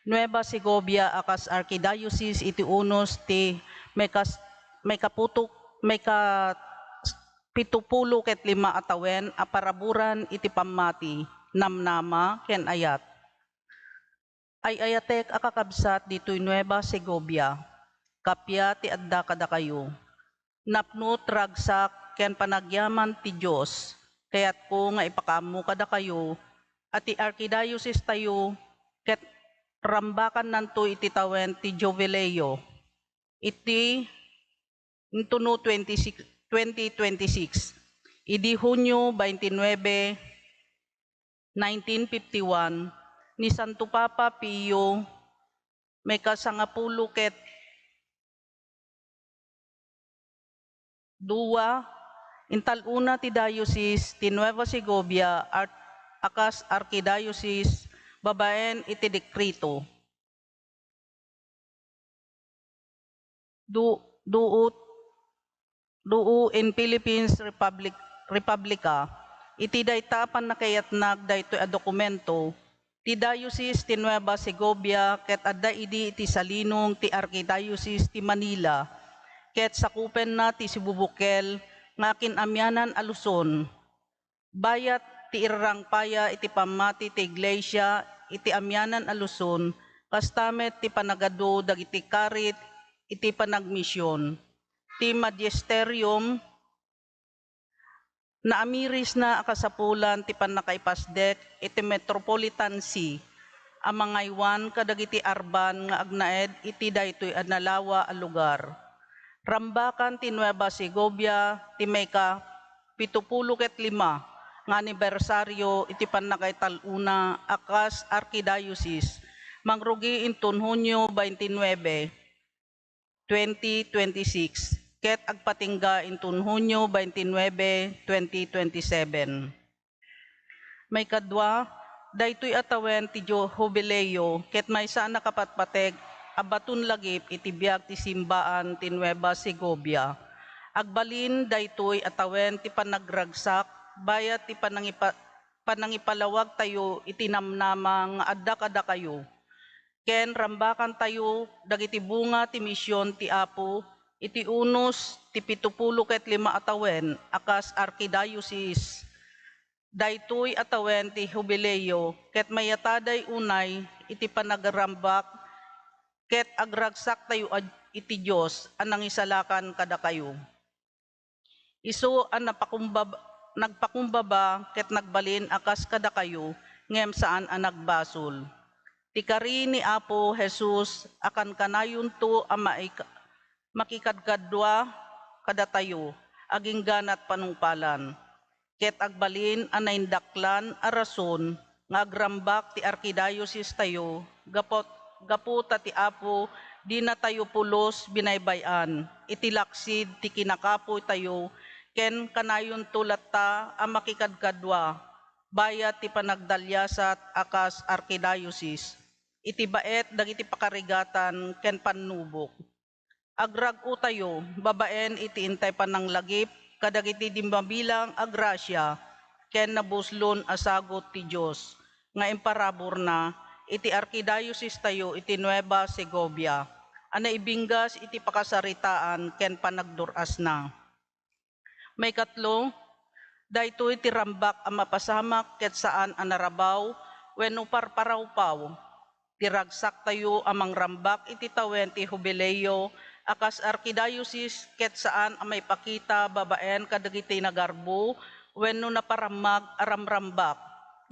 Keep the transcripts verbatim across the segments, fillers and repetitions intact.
Nueva Segovia a kas arkidiocese iti unos ti maikas-, maikaputok, maika pitupulo ket lima a tawen a paraburan iti pammati, namnama, ken ayat. Ay-ayatek a kakabsat ditoy Nueva Segovia, kappia ti adda kadakayo. Napno ti ragsak ken panagyaman ti Dios, kayatko nga ipakaammo kadakayo a ti arkidiocese tayo ket rambakannanto iti tawen ti Jubileo iti intuno twenty-six, twenty twenty-six. Idi Hunio twenty-nine, nineteen fifty-one, ni Santo Papa Pio maikasangapulo ket dua, intal-ona ti Diocese ti Nueva Segovia art-, a kas arkidiocese babaen iti dekreto. Du-, duot, duo in Philippines Republic, Republica. Iti dayta a pannakayatnag daytoy a dokumento, ti Diocese ti Nueva Segovia ket adda idi iti salinong ti Arkidiocese ti Manila, ket sakupenna ti Cebu Bukid nga akin-amianan a Luzon. Bayat ti irrangpaya iti pammati ti Iglesia iti amianan a Luzon, kasta met ti panagadu dagiti karit iti panagmision. Ti magisterium, naamirisna a kasapulan ti pannakaipasdek iti Metropolitan See a mangaywan kadagiti arban nga agnaed iti daytoy a nalawa a lugar. Rambakan ti Nueva Segovia ti maika pitupulo ket lima nga anibersario iti pannakaital-ona a kas arkidiocese, mangrugi inton Hunio twenty-nine, twenty twenty-six, ket agpatingga inton Hunio twenty-nine, twenty twenty-seven. Maikadua, daytoy a tawen ti Ju-, Jubileo ket maysa a nakapatpateg a baton lagip iti biag ti simbaan ti Nueva Segovia. Agbalin daytoy a tawen ti panagragsak bayat ti panangipa-, panangipalawagtayo iti namnama nga adda kadakayo. Ken rambakantayo dagiti bunga ti mision ti Apo iti unos ti pitupulo ket lima a tawen a kas arkidiocese. Daytoy a tawen ti Jubileo ket mayataday unay iti panagrambak ket agragsaktayo a-, iti Dios a nangisalakan kadakayo. Isu a napakumbab-, nagpakumbaba ket nagbalin a kas kadakayo, ngem saan a nagbasol. Ti kari ni Apo Jesus a kankanayonto a maika-, makikadkadua kadatayo, agingganat panungpalan. Ket agbalin a naindaklan a rason nga agrambak ti arkidiocese tayo, gapu, gapu ta ti Apo dinatayo pulos binaybay-an iti laksid ti kinakapuy tayo, ken kanayonto latta a makikadkadua bayat ti panagdaliasat a kas arkidiocese iti baet dagiti pakarigatan ken pannubok. Agrag-otayo babaen iti intay pananglagip kadagiti di mabilang a grasia ken nabuslon a sagut ti Dios nga imparaburna iti arkidiocese tayo iti Nueva Segovia a naibinggas iti pakasaritaan ken panagdur-asna. Maikatlo, daytoy ti rambak a mapasamak ket saan a narabaw wenno parparawpaw. Ti ragsaktayo a mangrambak iti tawen ti Jubileo a kas arkidiocese ket saan a maipakita babaen kadagiti nagarbo wenno naparammag a ramrambak.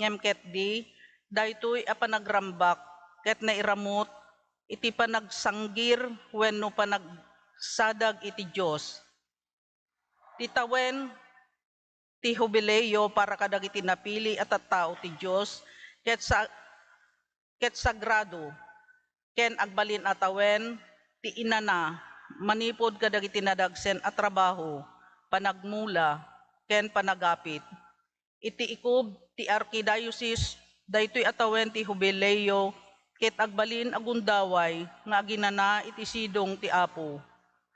Ngem ketdi, daytoy a panagrambak ket nairamut iti panagsanggir wenno panagsadag iti Dios. Ti tawen ti Jubileo para kadagiti napili a tattao ti Dios ket sa-, ket sagrado, ken agbalin a tawen ti inana manipud kadagiti nadagsen a trabaho, panagmula, ken panagapit. Iti ikub ti arkidiocese, daytoy a tawen ti Jubileo ket agbalin a gundaway nga aginana iti sidong ti Apo.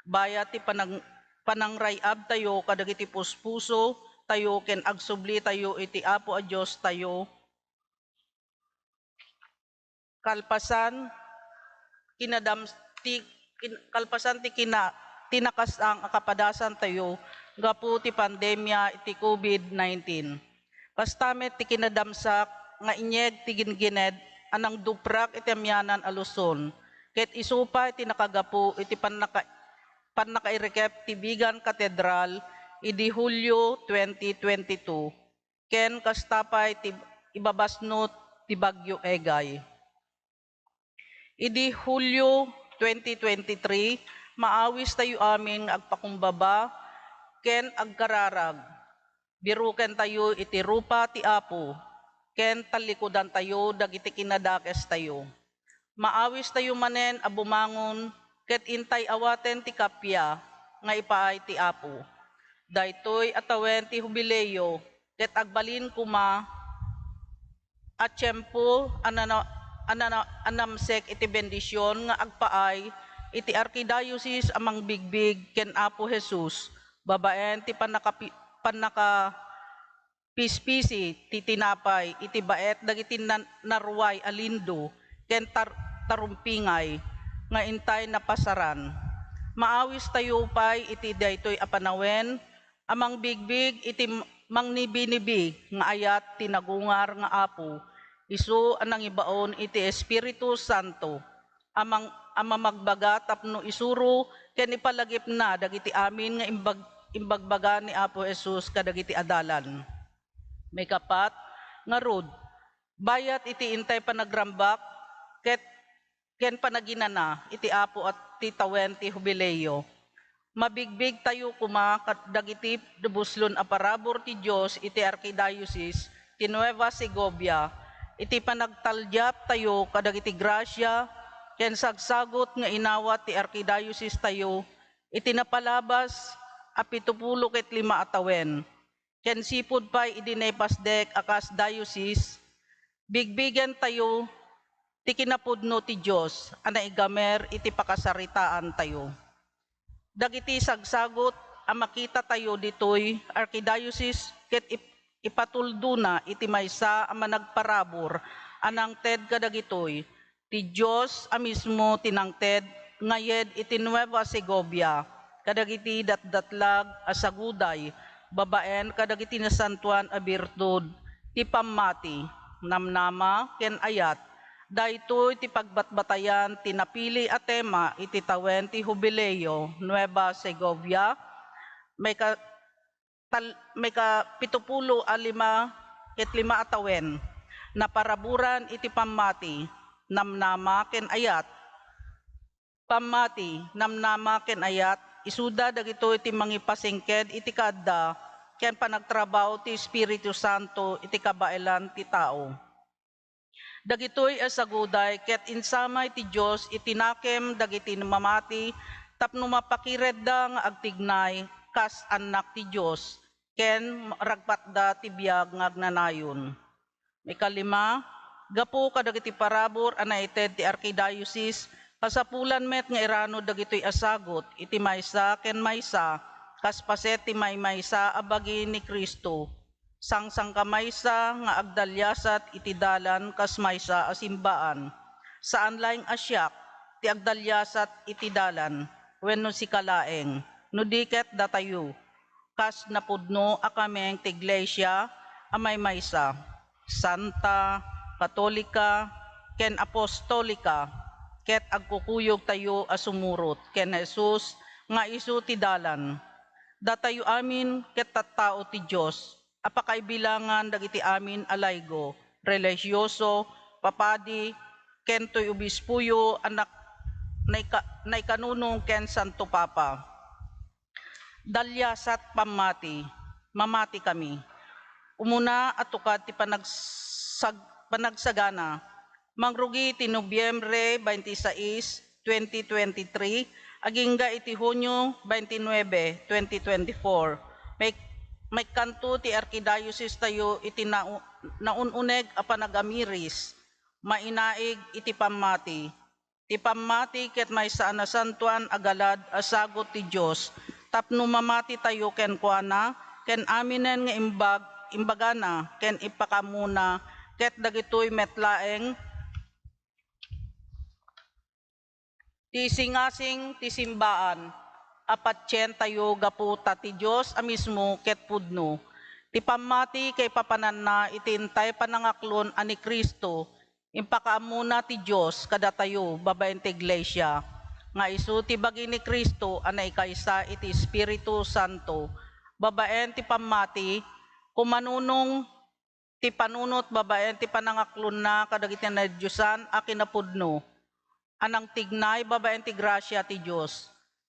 Bayat ti panang-, panangray-abtayo kadagiti puspusotayo ken agsublitayo iti Apo a Diostayo, kalpasan, kinadam-, ti, kin-, kalpasan ti kina-, tinakas-ang a kapadasantayo gapu ti pandemia iti COVID nineteen. Kasta met ti kinadamsak nga inyeg ti gingined a nangduprak iti amianan a Luzon, ket isu pay ti nakagapu iti pannaka-, pannakairikep ti Vigan Cathedral idi Hulio twenty twenty-two, ken kasta pay ti ibabasnot ti Bagyo Egay. Idi Hulio twenty twenty-three, maawistayo amin nga agpakumbaba ken agkararag. Birukentayo iti rupa ti Apo, ken tallikudantayo dagiti kinadakestayo. Maawistayo manen a bumangon ket intay awaten ti kappia nga ipaay ti Apo. Daytoy a tawen ti Hubileo ket agbalin koma a tiempo a nana-, a nana-, a namsek iti bendision nga agpaay iti arkidiocese a mangbigbig ken Apo Jesus babaen ti pannakapi-, pannaka-, pispisi ti tinapay iti baet dagiti nan-, naruay a lindo ken tar-, tarumpingay nga intay napasaran. Maawistayo pay iti daytoy a panawen a mangbigbig iti m-, mangnibinibi nga ayat ti nagungar nga Apo, isu a nangibaon iti Espiritu Santo, a mang-, a mamagbaga tapno isuro ken ipalagipna dagiti amin nga imbag-, imbagbaga ni Apo Jesus kadagiti adalan. Maikapat, ngarud, bayat iti intay panagrambak ket, ken panaginana iti Apo a ti tawen ti Hubileo, mabigbigtayo koma kad-, dagiti nabuslon a parabur ti Dios iti Arkidiocese ti Nueva Segovia, iti panagtaldiaptayo kadagiti grasia ken sagsagut nga inawat ti arkidiocese tayo iti napalabas a pitupulo ket lima a tawen, ken sipud pay idi naipasdek a kas diocese, bigbigentayo ti kinapudno ti Dios a naigamer iti pakasaritaantayo. Dagiti sagsagut a makitatayo ditoy arkidiocese ket ip-, ipatuldona iti maysa a managparabur a nangted kadagitoy, ti Dios a mismo ti nangted nga ayed iti Nueva Segovia kadagiti datdatlag a saguday babaen kadagiti nasantoan a birtud ti pammati, namnama, ken ayat. Daytoy ti pagbatbatayan ti napili a tema iti tawen ti Hubileo Nueva Segovia, maika-, tal-, maikapitupulo a lima ket lima a tawen, naparaburan iti pammati, namnama, ken ayat. Pammati, namnama, ken ayat, isuda dagitoy ti mangipasingked iti kaadda ken panagtrabaho ti Espiritu Santo iti kabaelan ti tao. Dagitoy a saguday ket insamay ti Dios iti nakem dagiti mamati tapno mapakiredda nga agtignay kas annak ti Dios ken ragpatda ti biag nga agnanayon. Maikalima, gapu kadagiti parabur a naited ti arkidiocese, kasapulan met nga irano dagitoy a sagut iti maysa ken maysa kas paset ti maymaysa a bagi ni Cristo. Sangsangkamaysa nga agdaliasat iti dalan kas maysa a simbaan. Saan laeng a siak ti agdaliasat iti dalan wenno sika laeng, no di ket datayo, kas napudno a kameng ti iglesia a maymaysa, santa, katolika, ken apostolika, ket agkukuyogtayo a sumurot ken Jesus nga isu ti dalan. Datayo amin ket tattao ti Dios a pakaibilangan dagiti amin a laygo, relihioso, papadi, ken toy obispoyo a nak-, naika-, naikanunong ken Santo Papa. Daliasat pammati, mamatikami. Umuna a tukad ti panagsag-, panagsagana, mangrugi ti Nobyembre twenty-sais, twenty twenty-three, agingga iti Hunio twenty-nuebe, twenty twenty-four. May-, maikkanto ti arkidiocese tayo iti nau-, naun-uneg a panagamiris, mainaig iti pammati. Ti pammati ket maysa a nasantoan a galad a sagut ti Dios tapno mamatitayo kenkuana ken aminen nga imbag-, imbagana ken ipakaamuna, ket dagitoy met laeng Ti isingasing ti simbaan a patientayo gapu ta ti Dios a mismo ket pudno. Ti pammati kaipapananna iti intay panangaklon a ni Cristo, impakaammona ti Dios kadatayo babaen ti iglesia, nga isu ti bagi ni Cristo a naikaysa iti Espiritu Santo. Babaen ti pammati, kumanunong ti panunot babaen ti panangaklonna kadagiti nadiosan a kinapudno a nangtignay babaen ti grasia ti Dios.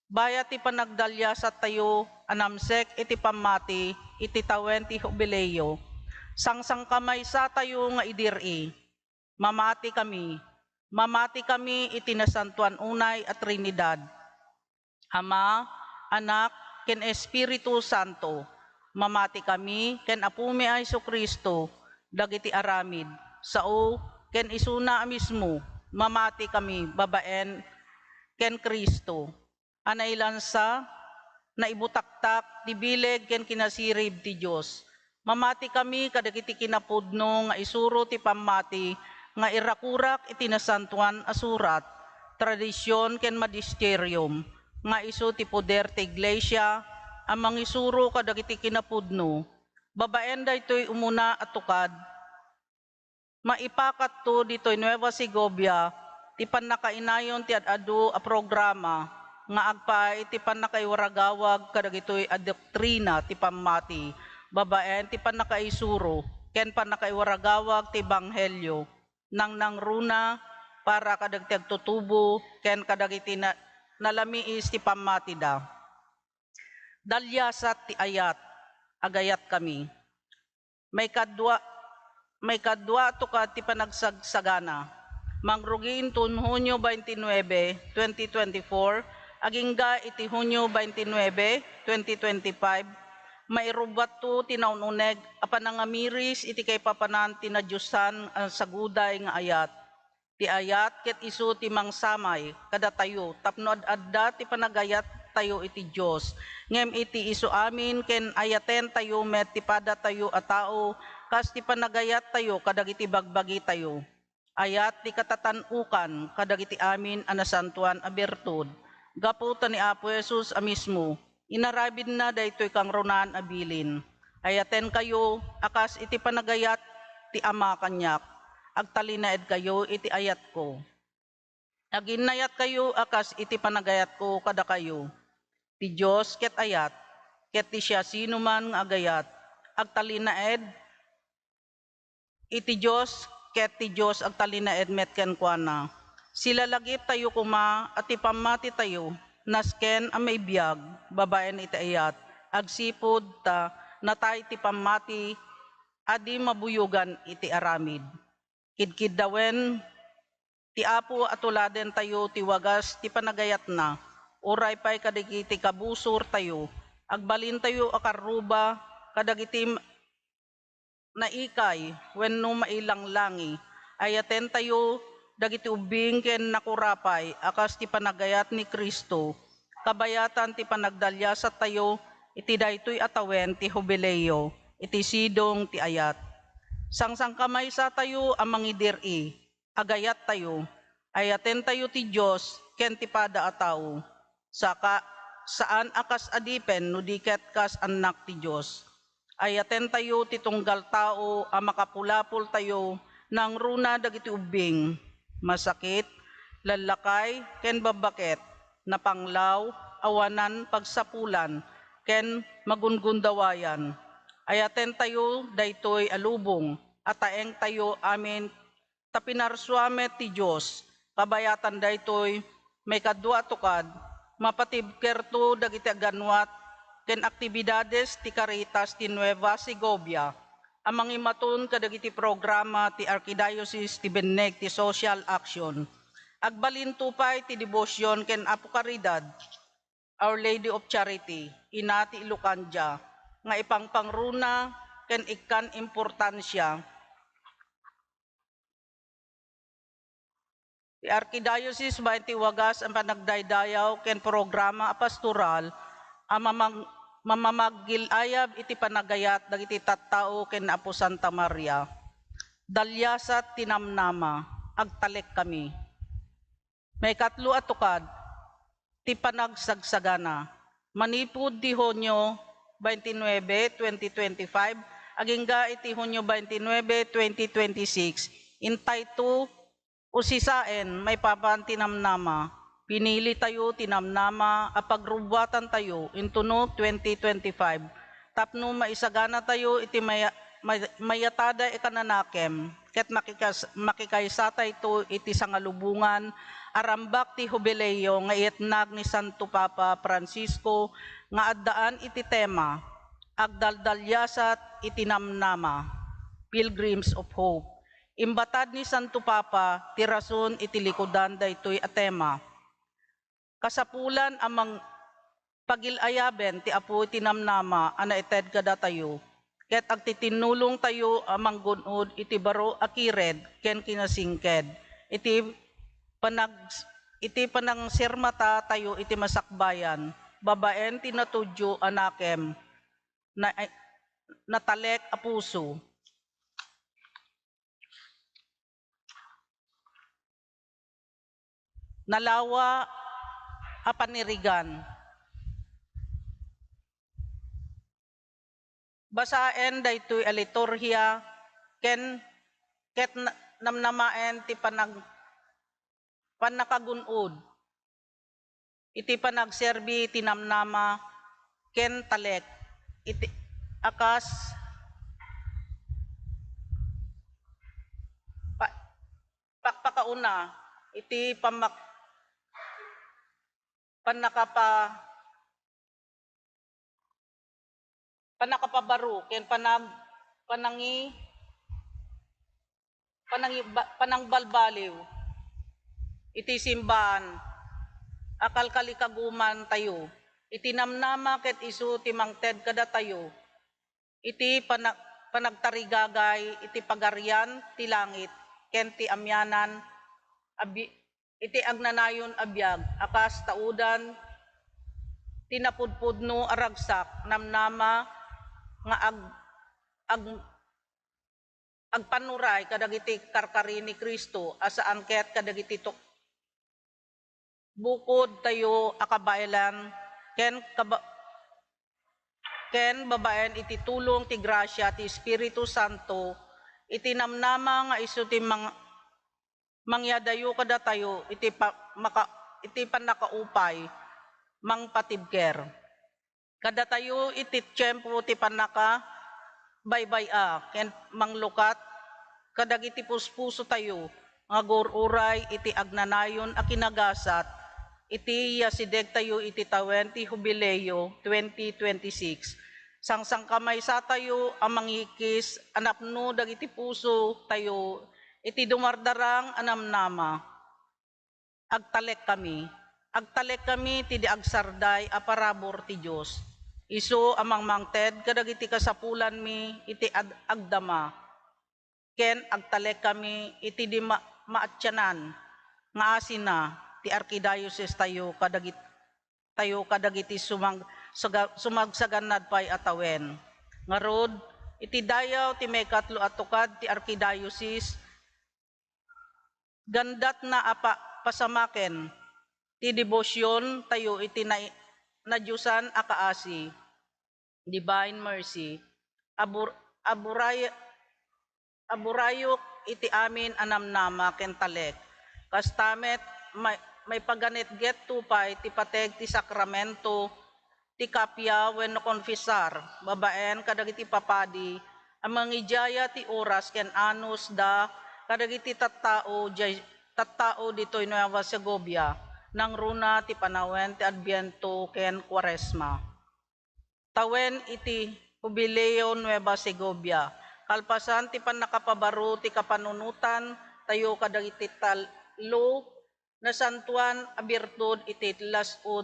Bayat ti panagdaliasattayo a namsek iti pammati iti tawen ti Hubileo, sangsangkamaysatayo nga idir-i. Mamatikami, mamatikami iti nasantoan unay a Trinidad. Ama, Anak, ken Espiritu Santo. Mamatikami ken Apomi a Jesu-Cristo dagiti aramid, sao ken isuna a mismo, mamatikami babaen ken Cristo a nailansa, naibutaktak ti bileg ken kinasirib ti Dios. Mamatikami kadagiti kinapudno nga isuro ti pammati nga irakurak iti Nasantoan a Surat, tradision ken magisterium, nga isu ti poder ti iglesia a mangisuro kadagiti kinapudno. Babaen daytoy umuna a tukad, maipakatto ditoy Nueva Segovia ti pannakainayon ti ad-adu a programa nga agpaay iti pannakaiwaragawag kadagitoy a doktrina ti pammati babaen ti pannakaisuro ken pannakaiwaragawag ti ebanghelio, nangnangruna para kadagiti agtutubo ken kadagiti na-, nalamiis ti pammatida. Daliasat ti ayat, agayatkami. Maikadua, maikadua a tukad ti panagsagsagana. Mangrugi inton Hunio twenty-nine, twenty twenty-four, agingga iti Hunio twenty-nine, twenty twenty-five, mairubbatto ti naun-uneg a panangamiris iti kaipapanan ti nadiosan a saguday nga ayat. Ti ayat ket isu ti mangsamay kadatayo tapno ad-adda ti panagayattayo iti Dios. Ngem iti isu amin ken ayatentayo met ti padatayo a tao kas ti panagayattayo kadagiti bagbagitayo. Ayat ti katatan-okan kadagiti amin a nasantoan a birtud. Gapu ta ni Apo Jesus a mismo, inarabidna daytoy kangrunaan a bilin. Ayatenkayo a kas iti panagayat ti Ama kaniak. Agtalinaedkayo iti ayatko. Aginnayatkayo a kas iti panagayatko kadakayo. Ti Dios ket ayat, ket ti siasinoman nga agayat, agtalinaed iti Dios, ket ti Dios agtalinaed met kenkuana. Silalagiptayo koma a ti pammatitayo nasken a maibiag babaen iti ayat, agsipud ta natay ti pammati a di mabuyogan iti aramid. Kidkiddawen ti Apo a tuladentayo ti wagas ti panagayatna, uray pay kadagiti kabusortayo, agbalintayo a karruba kadagiti naikay wenno mailanglangi. Ayatentayo dagiti ubbing ken nakurapay a kas ti panagayat ni Cristo, kabayatan ti panagdaliasattayo iti daytoy a tawen ti Hubileo, iti sidong ti ayat. Sangsangkamaysatayo a mangidir-i, agayattayo, ayatentayo ti Dios ken ti pada a tao. Saka, saan a kas adipen no di ket kas annak ti Dios. Ayatentayo ti tunggal tao a makapulapoltayo nangruna dagiti ubbing, masakit, lallakay, ken babbaket, napanglaw, awanan pagsapulan, ken magungundawayan. Ayatentayo daytoy a lubong a taengtayo amin ta pinarsua met ti Dios. Kabayatan daytoy, maikadua a tukad, mapatibkerto dagiti agganuat ken aktibidades ti Caritas ti Nueva Segovia a mangimaton kadagiti programa ti Arkidiocese ti binneg ti social action. Agbalinto pay ti debosion ken Apo Caridad, Our Lady of Charity, Ina ti Ilocandia, nga ipangpangruna ken ikkan importansia ti Arkidiocese babaen ti wagas a panagdaydayaw ken programa a pastoral a mamag-, mamamagil-ayab iti panagayat dagiti tattao ken Apo Santa Maria. Daliasat ti namnama, agtalekkami. Maikatlo a tukad ti panagsagsagana. Manipud ti Hunyo twenty-nine, twenty twenty-five, agingga iti Hunyo twenty-nine, twenty twenty-six, intay to usisaen maipapan ti namnama. Pinili tayo ti namnama a pagrubbuatan tayo intuno twenty twenty-five tapno maisagana tayo iti maya-, may-, mayat a kananakem ket makikas-, makikaysatayto iti sangalubongan a rambak ti Hubileo nga iyatnag ni Santo Papa Francisco nga addaan iti tema, Agdaldaliasat iti Namnama, Pilgrims of Hope. Imbatad ni Santo Papa ti rason iti likudan daytoy a tema. Kasapulan a mang-, pagil-ayaben ti Apo iti namnama a naited kadatayo, ket agtitinnulongtayo a manggun-od iti baro a kired ken kinasingked iti panag-, iti panangsirmatatayo iti masakbayan babaen ti natudyo a nakem, na-, natalek a puso. Nalawa a panirigan. Basaen daytoy a liturhia ken ket na-, namnamaen ti panag-, pannakagun-od iti panagserbi ti namnama ken talek iti a kas pa-, pakpakauna iti pammak-, pannakapa-, pannakapabaro ken panag-, panangi-, panangi-, ba-, panangbalbaliw iti simbaan a kalkalikagumantayo iti namnama ket isu ti mangted kadatayo iti pana-, panagtarigagay iti Pagarian ti langit ken ti amianan a bi-, iti agnanayon a biag a kas taudan ti napudpudno a ragsak, namnama nga ag-, ag-, agpannuray kadagiti karkari ni Cristo a saan ket kadagiti tuk-, bukod tayo a kabaelan ken kaba-, ken babaen iti tulong ti grasia ti Espiritu Santo, iti namnama nga isu ti mang-, mangyadayo kadatayo iti pa-, maka-, iti pannakaupay, mangpatibker. Kadatayo iti tiempo ti pannakabaybay-a ken manglukat kadagiti puspusotayo nga agur-uray iti agnanayon a kinagasat iti yasidegtayo iti tawen ti Hubileo twenty twenty-six. Sangsangkamaysatayo a mangikis a napno dagiti pusotayo iti dumardarang a namnama. Agtalekkami. Agtalekkami ti di agsarday a parabur ti Dios. Isu a mangmangted kadagiti kasapulanmi iti ad-, agdama. Ken agtalekkami iti di ma-, maatianan nga asina ti arkidiocese tayo kadagit-, tayo kadagiti sumag-, saga-, sumagsagannad pay a tawen. Ngarud, iti dayaw ti maikatlo a tukad ti arkidiocese, gandatna a pa-, pasamaken ti debosion tayo iti na-, nadiosan a kaasi, Divine Mercy, abur-, aburay-, aburayok iti amin a namnama ken talek. Kasta met, may, maipaganetgetto pay ti pateg ti sakramento ti kappia wenno konfesar babaen kadagiti papadi a mangidiaya ti oras ken anus da kadagiti tattao diay, tattao ditoy Nueva Segovia, nangruna ti panawen ti Adbiento ken Kuaresma. Tawen iti Jubileo Nueva Segovia, kalpasan ti pannakapabaro ti kapanunotan tayo kadagiti tallo nasantoan a birtud iti las-ud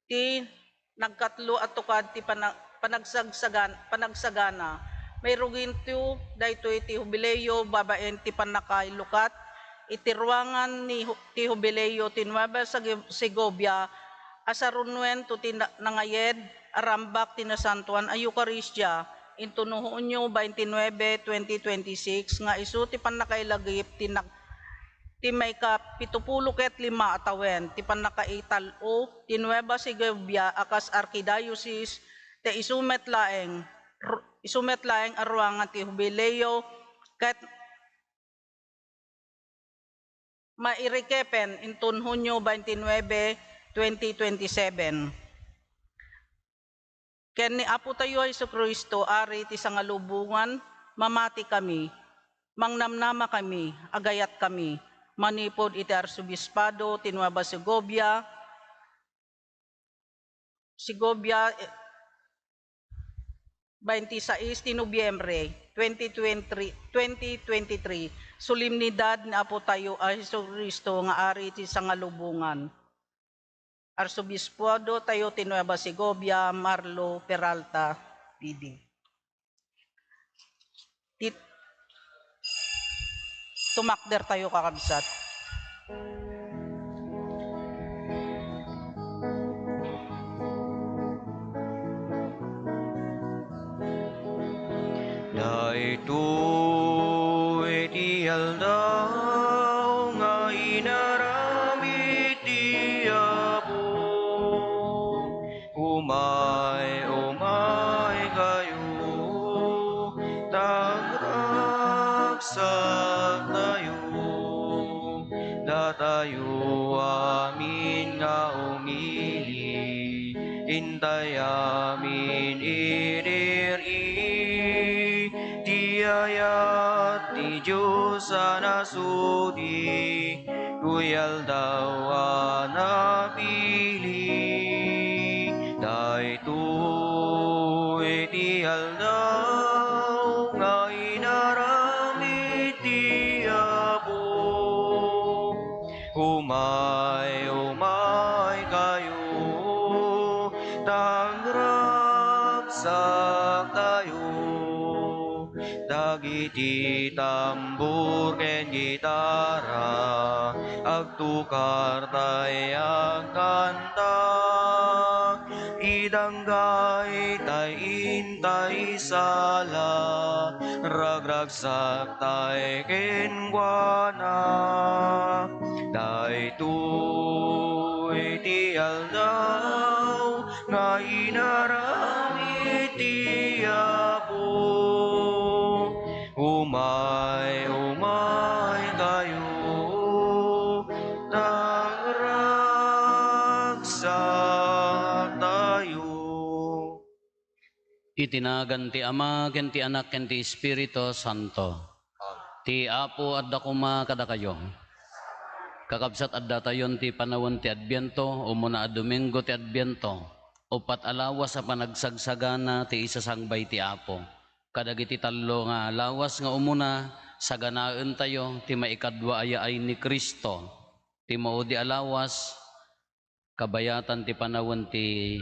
ti nagkatlo a tukad ti pana-, panagsagsagan-, panagsagana. Mairuginto daytoy ti Jubileo babaen ti pannakailukat iti ruangan ni Hu-, ti Jubileo ti Nueva Seg-, Segovia a sarunuen to ti na-, nangayed a rambak ti Nasantoan a Eukaristia intuno Hunio twenty-nine, twenty twenty-six nga isu ti pannakailagip ti nag-, ti maikapitupulo ket lima a tawen ti pannakaital-o ti Nueva Segovia a kas arkidiosis, ta isu met laeng, r-, isu met laeng a ruangan ti Hubileo ket mairikepen inton Hunio twenty-nine, twenty twenty-seven. Ken ni Apotayo Jesu-Cristo, Ari ti sangalubongan, mamatikami, mangnamnamakami, agayatkami, manipud iti Arsobispado ti Nueva Segovia, Segovia, eh, twenty-six ti Nobyembre, twenty twenty-three, twenty twenty-three, Solemnidad ni Apotayo a Jesu-Cristo nga Ari ti Sangalubongan. Arsobispodo tayo ti Nueva Segovia, Marlo Peralta, P D. Ti-, tumakder tayo, kakabsat. Daytoy ti aldaw nga inaramid ti Apo. Umay, umay kayo, ta agragsak tayo. Datayo amin nga umili, intay amin irir-i ti ayat ti Dios a nasudi, toy aldaw a napili. Daytoy ti aldaw nga inaramid ti Apo. Umay, umay kayo, ta agragsak tayo. Dagiti tambor ken gitara, agtukar tay agkanta. Idanggay tay intay sala, ragragsak tay kenkuana. Daytoy ti aldaw nga inaramid ti Apo. Umay, umay kayo, ta agragsak tayo. Iti nagan ti Ama, ken ti Anak, ken ti Espiritu Santo. Ti Apo adda koma kadakayo. Kakabsat, addatayon ti panawen ti Adbiento, umuna a Domingo ti Adbiento. Uppat a lawas a panagsagsagana ti isasangbay ti Apo. Kadagiti tallo nga lawas nga umuna, saganaentayo ti maikadua a yaay ni Cristo. Ti maudi a lawas, kabayatan ti panawen ti,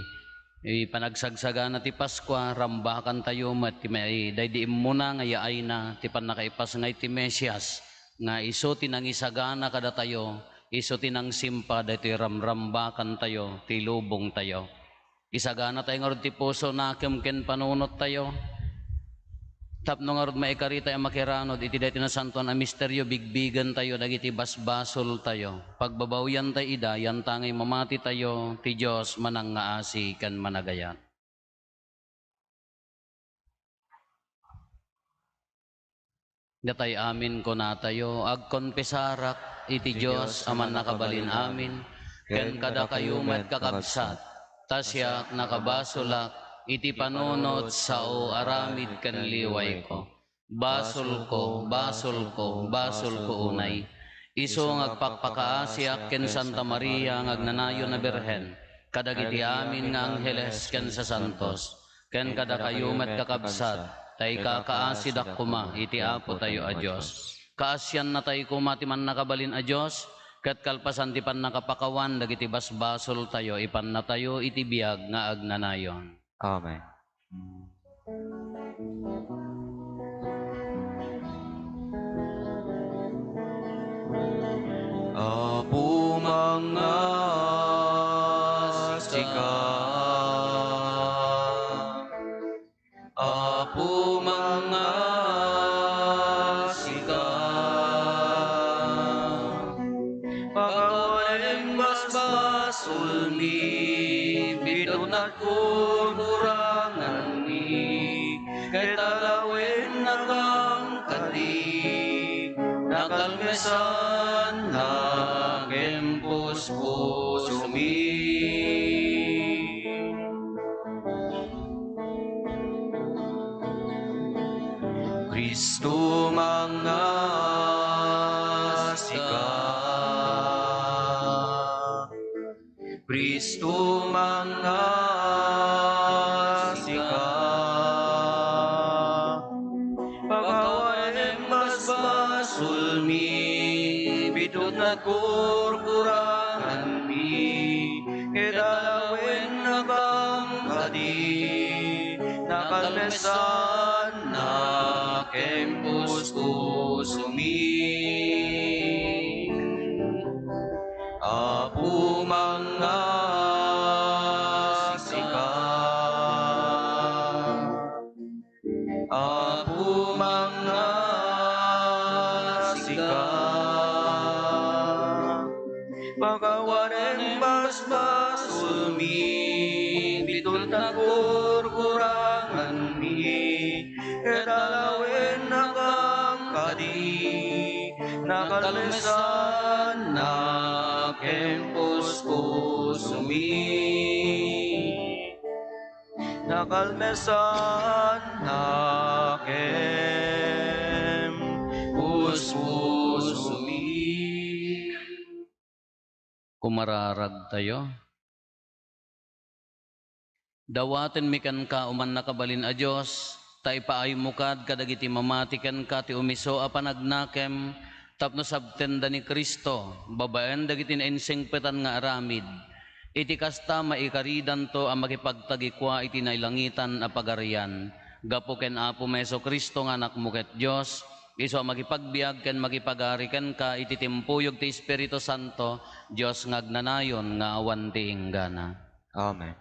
eh, panagsagsagana ti Paskua, rambakantayo met ti may, daydi immuna nga yaayna ti pannakaipasngay ti Mesias, nga isu ti nangisagana kadatayo, isu ti nangsimpa daytoy ramrambakantayo, ti lubongtayo. Isaganatayo ngarud ti puso, nakem ken panunottayo. Tapno ngarud maikaritayo a makiranod iti daytoy nasantoan a misterio, bigbigentayo dagiti basbasoltayo. Pagbabawiantayo ida, yantangay mamatitayo, ti Dios manangngaasi ken managayat. Datay amin kunatayo, agkonpesarak iti Dios a Mannakabalin-amin, ken kadakayo met, kakabsat, ta siak nakabasolak iti panunot sao aramid ken liwayko. Basolko, basolko, basolko unay. Isu nga agpakpakaasiak ken Santa Maria nga agnanayon a Birhen, kadagiti amin nga angheles ken sasantos, ken kadakayo met, kakabsat, ta ikakaasidak koma iti Apotayo a Dios. Kaasiannatay koma ti Mannakabalin a Dios, ket kalpasan ti pannakapakawan dagiti basbasoltayo, ipannatayo iti biag nga agnanayon. Amen. Apo, mangngaasika. Apo, mangngaasika. Kurkuranganmi, ket alawen nakam kadi, nakalmesan na ken puspusomi. Kristo, manga sika. Kristo, manga sika. Pakawanem basbasolmi, bitot nakurkuranganmi, ket alawen nakam kadi, nakalmesan na ken puspusomi. Apo, manga sika. Apo, manga sika. Pakawanem basbasolmi, bitot nakurkuranganmi, ket alawen nakam kadi, nakalmesan na ken puspusomi. Nakalmesan na ken puspusomi. Kumararagtayo. Dawatenmi kenka, O mannakabalin a Dios, ta ipaaymo kad kadagiti mamati kenka ti umiso a panagnakem tapno sabtenda ni Cristo babaen dagiti nainsingpetan nga aramid. Iti kasta, maikaridanto a makipagtagikua iti nailangitan a pagarian. Gapu ken Apomi Jesu-Cristo nga Anakmo ket Dios, isu a makipagbiag ken makipagari kenka iti timpuyog ti Espiritu Santo, Dios nga agnanayon nga awan ti inggana. Amen.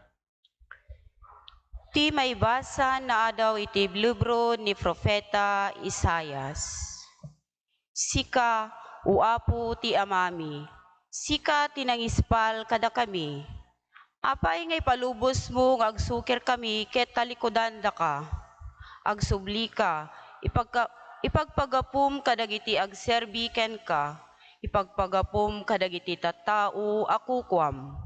Ti maibasa naadaw iti libro ni Profeta Isaias. Sika, O Apo, ti Amami, sika ti nangispal kadakami. Apay nga ipalubosmo nga agsukirkami ket talikudandaka? Agsublika, ipagka-, ipagpagapum kadagiti agserbi kenka, ipagpagapum kadagiti tattao a kukuam.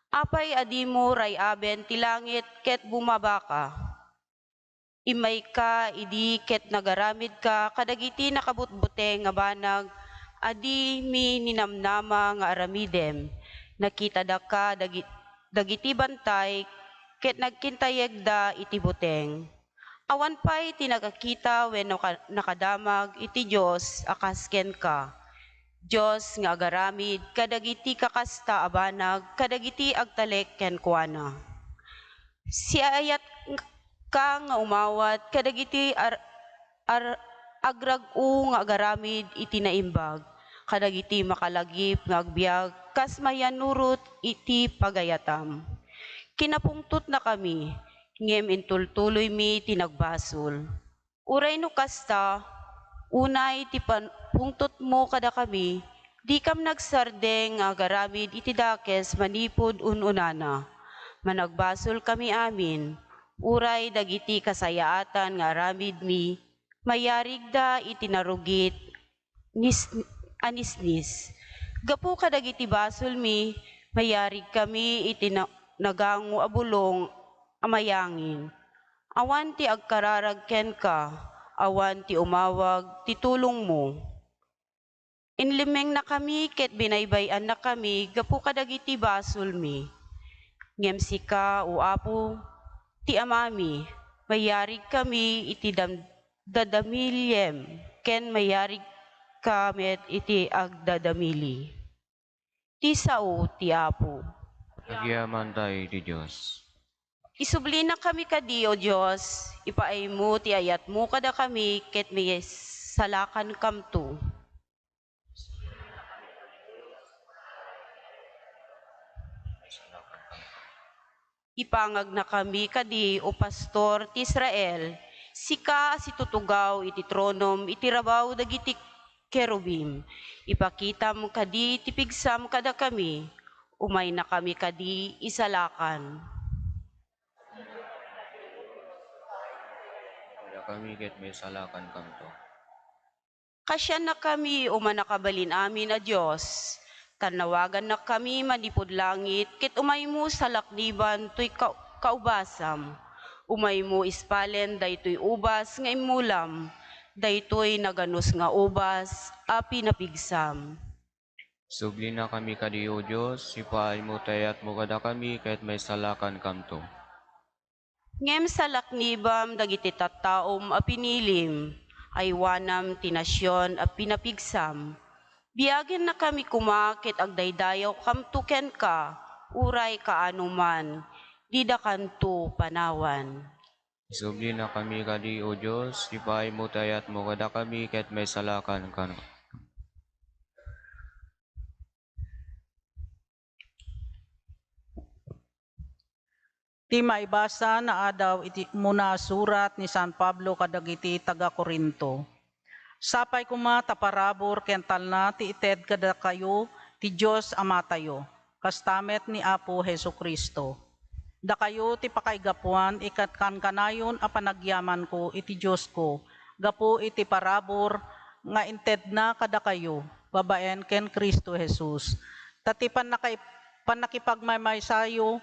Apay a dimo ray-aben ti langit ket bumabaka? Immayka idi ket nagaramidka kadagiti nakabutbuteng a banag a dimi ninamnama nga aramidem. Nakitada ka dagi-, dagiti bantay ket nagkintayegda iti buteng. Awan pay ti nakakita wenno ka-, nakadamag iti Dios a kas kenka, Dios nga agaramid kadagiti kakasta a banag kadagiti agtalek kenkuana. Siayatka nga umawat kadagiti ar-, ar-, agrag-o nga agaramid iti naimbag, kadagiti makalagip nga agbiag kas mayannurot iti pagayatam. Kinapungtotnakami, ngem intultuloymi ti nagbasol. Uray no kasta, unay ti pan-, pungtotmo kadakami, dikam nagsardeng nga agaramid iti dakes manipud un-unana. Managbasolkami amin, uray dagiti kasayaatan nga aramidmi, mayarigda iti narugit nis-, a nisnis. Gapu kadagiti basolmi, mayarigkami iti na-, nagango a bulong a mayangin. Awan ti agkararag kenka, awan ti umawag ti tulongmo. Inlimmengnakami ket binaybay-annakami gapu kadagiti basolmi. Ngem sika, O Apo, ti Amami, mayarigkami iti dam-, dadamiliem, ken mayarigka met iti agdadamili. Ti sao ti Apo. Agyamankami iti Dios. Isublinakami kadi, O Dios, ipaaymo ti ayatmo kadakami ket maisalakankamto. Ipangagnakami kadi, O Pastor ti Israel, sika a situtugaw iti tronom iti rabaw dagiti kerubim. Ipakitam kadi ti pigsam kadakami, umaynakami kadi isalakan. kami ket maisalakankanto. Kasiannakami, O Mannakabalin-amin a Dios, tannawagannakami manipud langit, ket umaymo salakniban toy ka-, kaubasam. Umaymo ispalen daytoy ubas nga immulam, daytoy naganus nga ubas a pinapigsam. Sublinakami kadi, O Dios, ipaaymo ti ayatmo kadakami ket maisalakankanto. Ngem salaknibam dagiti tattaom a pinilim, aywanam ti nasion a pinapigsam. Biagennakami koma ket agdaydayawkamto kenka, uray kaano man, didakanto panawan. Sublinakami kadi, O Dios, ipaaymo ti ayatmo kadakami ket maisalakankan. Ti maibasa naadaw iti umuna a surat ni San Pablo kadagiti taga-Corinto. Sapay koma ta parabur ken talna ti ited kadakayo ti Dios Amatayo, kasta met ni Apo Jesu-Cristo. Dakayo ti pakaigapuan ket kankanayon a panagyamanko iti Diosko gapu iti parabur nga intedna kadakayo babaen ken Cristo Jesus. Ta ti pannakaip-, pannakipagmaymaysayo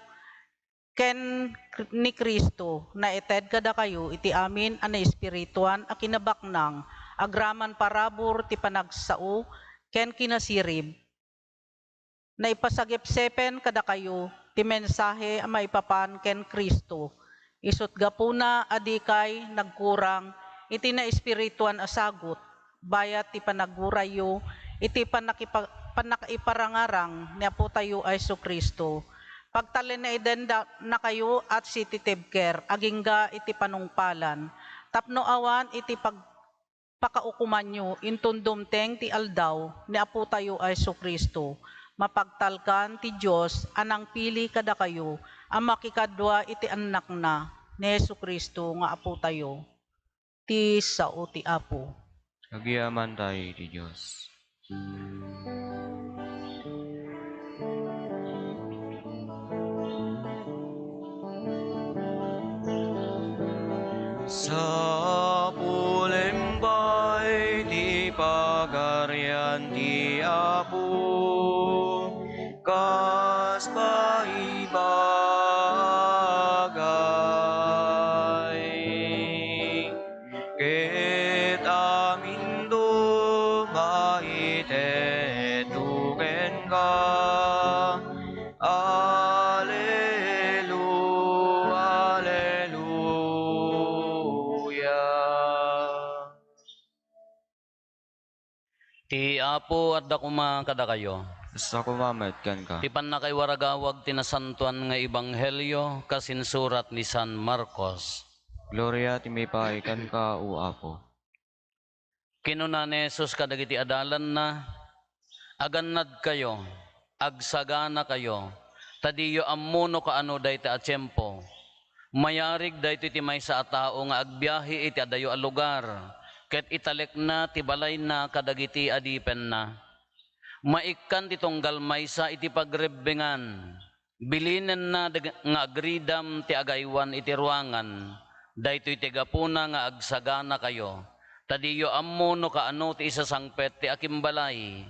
ken Kr-, ni Cristo naited kadakayo iti amin a naespirituan a kinabaknang agraman parabur ti panagsao ken kinasirib. Naipasagipsipen kadakayo ti mensahe a maipapan ken Cristo, isut' gapuna a dikay nagkurang iti naespirituan a sagut, bayat ti panaguray-yo iti pannakipa-, pannakaiparangarang ni Apotayo a Jesu-Cristo. Pagtalinaedennakayo a sititibker agingga iti panungpalan, tapno awan iti pag-, pakaukomanyo inton dumteng ti aldaw ni Apotayo a Jesu-Cristo. Mapagtalkan ti Dios a nangpili kadakayo a makikadua iti Annakna, ni Jesu-Cristo nga Apotayo. Ti sao ti Apo. Agyamankami iti Dios. Sapulem pay ti Pagarian ti Apo, kas baibagay. Ket aminto maitedto kenka. Alelu-, Aleluya. Ti Apo adda koma kadakayo. Kasta koma met kenka. Ti pannakaiwaragawag ti Nasantoan nga Ebanghelio kas insurat ni San Marcos. Gloria ti maipaay kenka, O Apo. Kinuna ni Jesus kadagiti adalanna, "Agannadkayo, agsaganakayo, ta diyo ammo no kaano dayta a tiempo. Mayarig daytoy ti maysa a tao nga agbiahe iti adayo a lugar, ket italekna ti balayna kadagiti adipenna. Maikkan ti tunggal maysa iti pagrebbengan. Bilinenna nga agridam ti agaywan iti ruangan. Daytoy ti gapuna nga agsaganakayo, ta diyo ammo no kaano ti isasangpet ti akimbalay.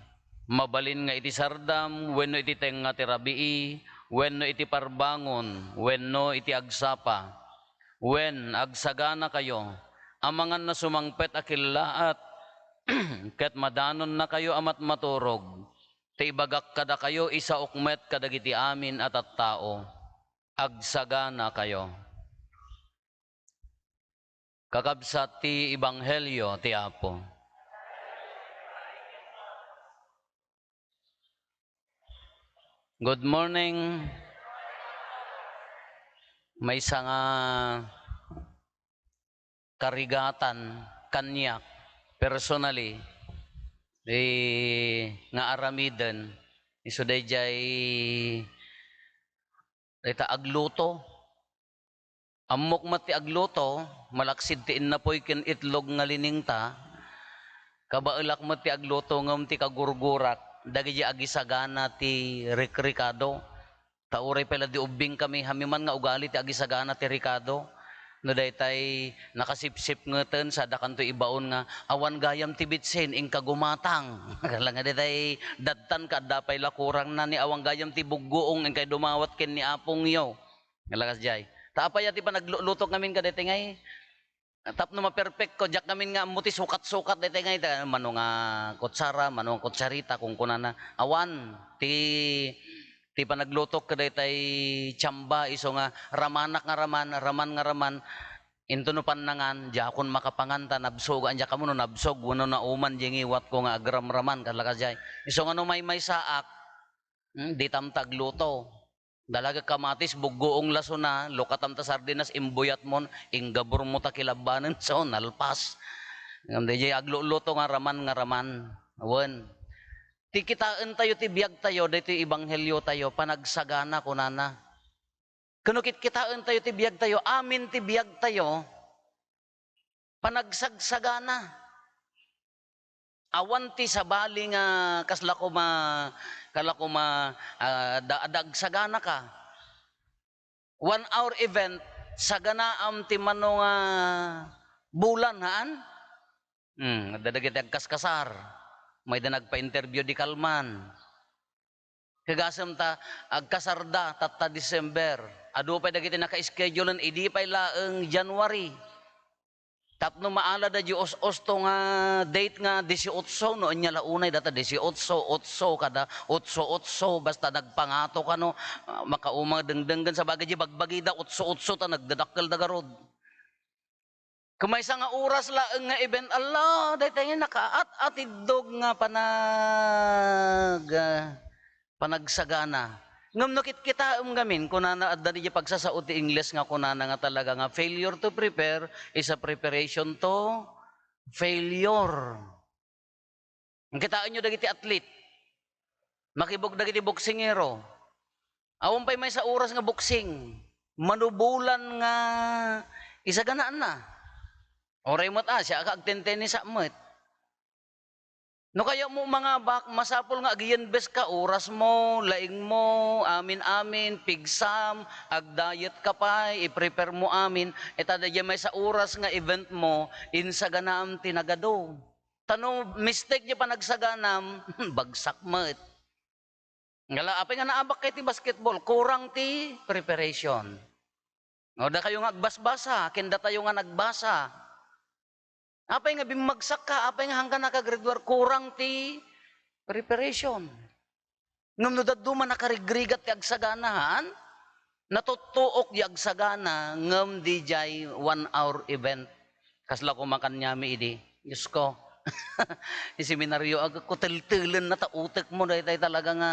Mabalin nga iti sardam wenno iti tengnga ti rabii wenno iti parbangon wenno iti agsapa. Wen, agsaganakayo, amangan a sumangpet a kellaat, ket madanonnakayo a matmaturog. Ta ibagak kadakayo, isaok met kadagiti amin a tattao. Agsaganakayo." Kakabsat ti Ebanghelio ti Apo. Good morning. Maysa nga karigatan kaniak personally, eh, nga aramiden, isu daydiay dayta agluto. Ammok met ti agluto, malaksid ti innapuy ken itlog nga liningta. Kabaelak met ti agluto ngem ti kagurgurak, dagiti agisagana ti rikrikado. Ta uray pay la di ubbingkami, hami man nga ugali ti agisagana ti rikado. No daytay nakasipsip ngeten, sadakanto ibaon nga, "Awan gayam ti bitsin, inka gumatang." Kala nga daytay dadtan ka, adda pay la kurangna ni awan gayam ti buggoong, inkay dumawat ken ni apongyo. Kala kasdiay. Ta apay a ti panaglulotok ngamin kadaytay ngay? Tapno maperpekko, diak ngamin nga ammo ti sukat-sukat daytay ngay, ta mano nga kutsara, mano nga kutsarita, kunkunana. Awan ti, ti panaglutok kadaytay tiamba, isu nga ramanak nga raman, raman nga raman, into no pannangan, diakon makapangan ta nabsog, ania kamo no nabsog, wenno nauman di ngiwatko nga agramraman, kala kasdiay. Isu nga no maymaysaak, hmm, ditam ta agluto. Dalaga kamatis, buggoong lasona, lukatam ta sardinas, imbuyatmon, inggaburmo ta kilabbanen, so, nalpas. Ngem daydiay agluloto nga raman nga raman. Wen. Ti kitaentayo ti biagtayo, daytoy ebangheliotayo, panagsagana, kunana. Ken no kitkitaentayo ti biagtayo, amin ti biagtayo, panagsagsagana. Awan ti sabali nga kasla koma, kasla koma, ah, da-, adda agsaganaka. One hour event, saganaam ti mano nga bulan, haan? Hmm, adda dagiti agkaskasar. Mayda nagpa-interview di kalman. Kagasem ta, agkasarda tatta December. Adu pay dagiti naka-schedulen idi pay laeng January. Tapno maalada di us-usto nga date nga disiotso, no ania la unay data disiotso, otso, kada otso, otso, basta nagpangato kano, ah, makauma dengdenggen, sabagay di bagbagida, otso, otso, ta nagdadakkel da garud. Ken maysa nga oras laeng nga event, ala, daytay nga nakaat-atiddog nga panag-, ah, panagsagana. Ngem no kitkitaem ngamin, kunana, adda diay pagsasao ti Ingles nga kunana nga talaga nga failure to prepare is a preparation to failure. Kitaenyo dagiti athlete. Makibug dagiti boksingero. Awan pay maysa oras nga boksing. Mano bulan nga isaganaanna. Uray met, ah, siak agtentenisa met. No kayatmo mangabak, masapul nga agiyenbes ka, oras mo, laing mo, amin-amin, pigsam, agdayet ka pay, i-prepare mo amin. Ita daydiay maysa oras nga event mo, insaganaam ti nagadu. Ta no mistake di panagsaganam, bagsak met. Ngala, apay nga naabak kay ti basketball, kurang ti preparation. O, dakayo nga agbasbasa, ken datayo nga nagbasa. Apay nga bimmagsak ka, apay nga hangka naka-grade one, kurang ti preparation. Ngem no dadduma nakarigrigat ti agsagana, haan? Natuttuok di agsagana, ngem diay one hour event. Kasla koma kaniami idi. Diyos ko. Iseminarioak, kuteltelenna ta utekmo, daytay talaga nga,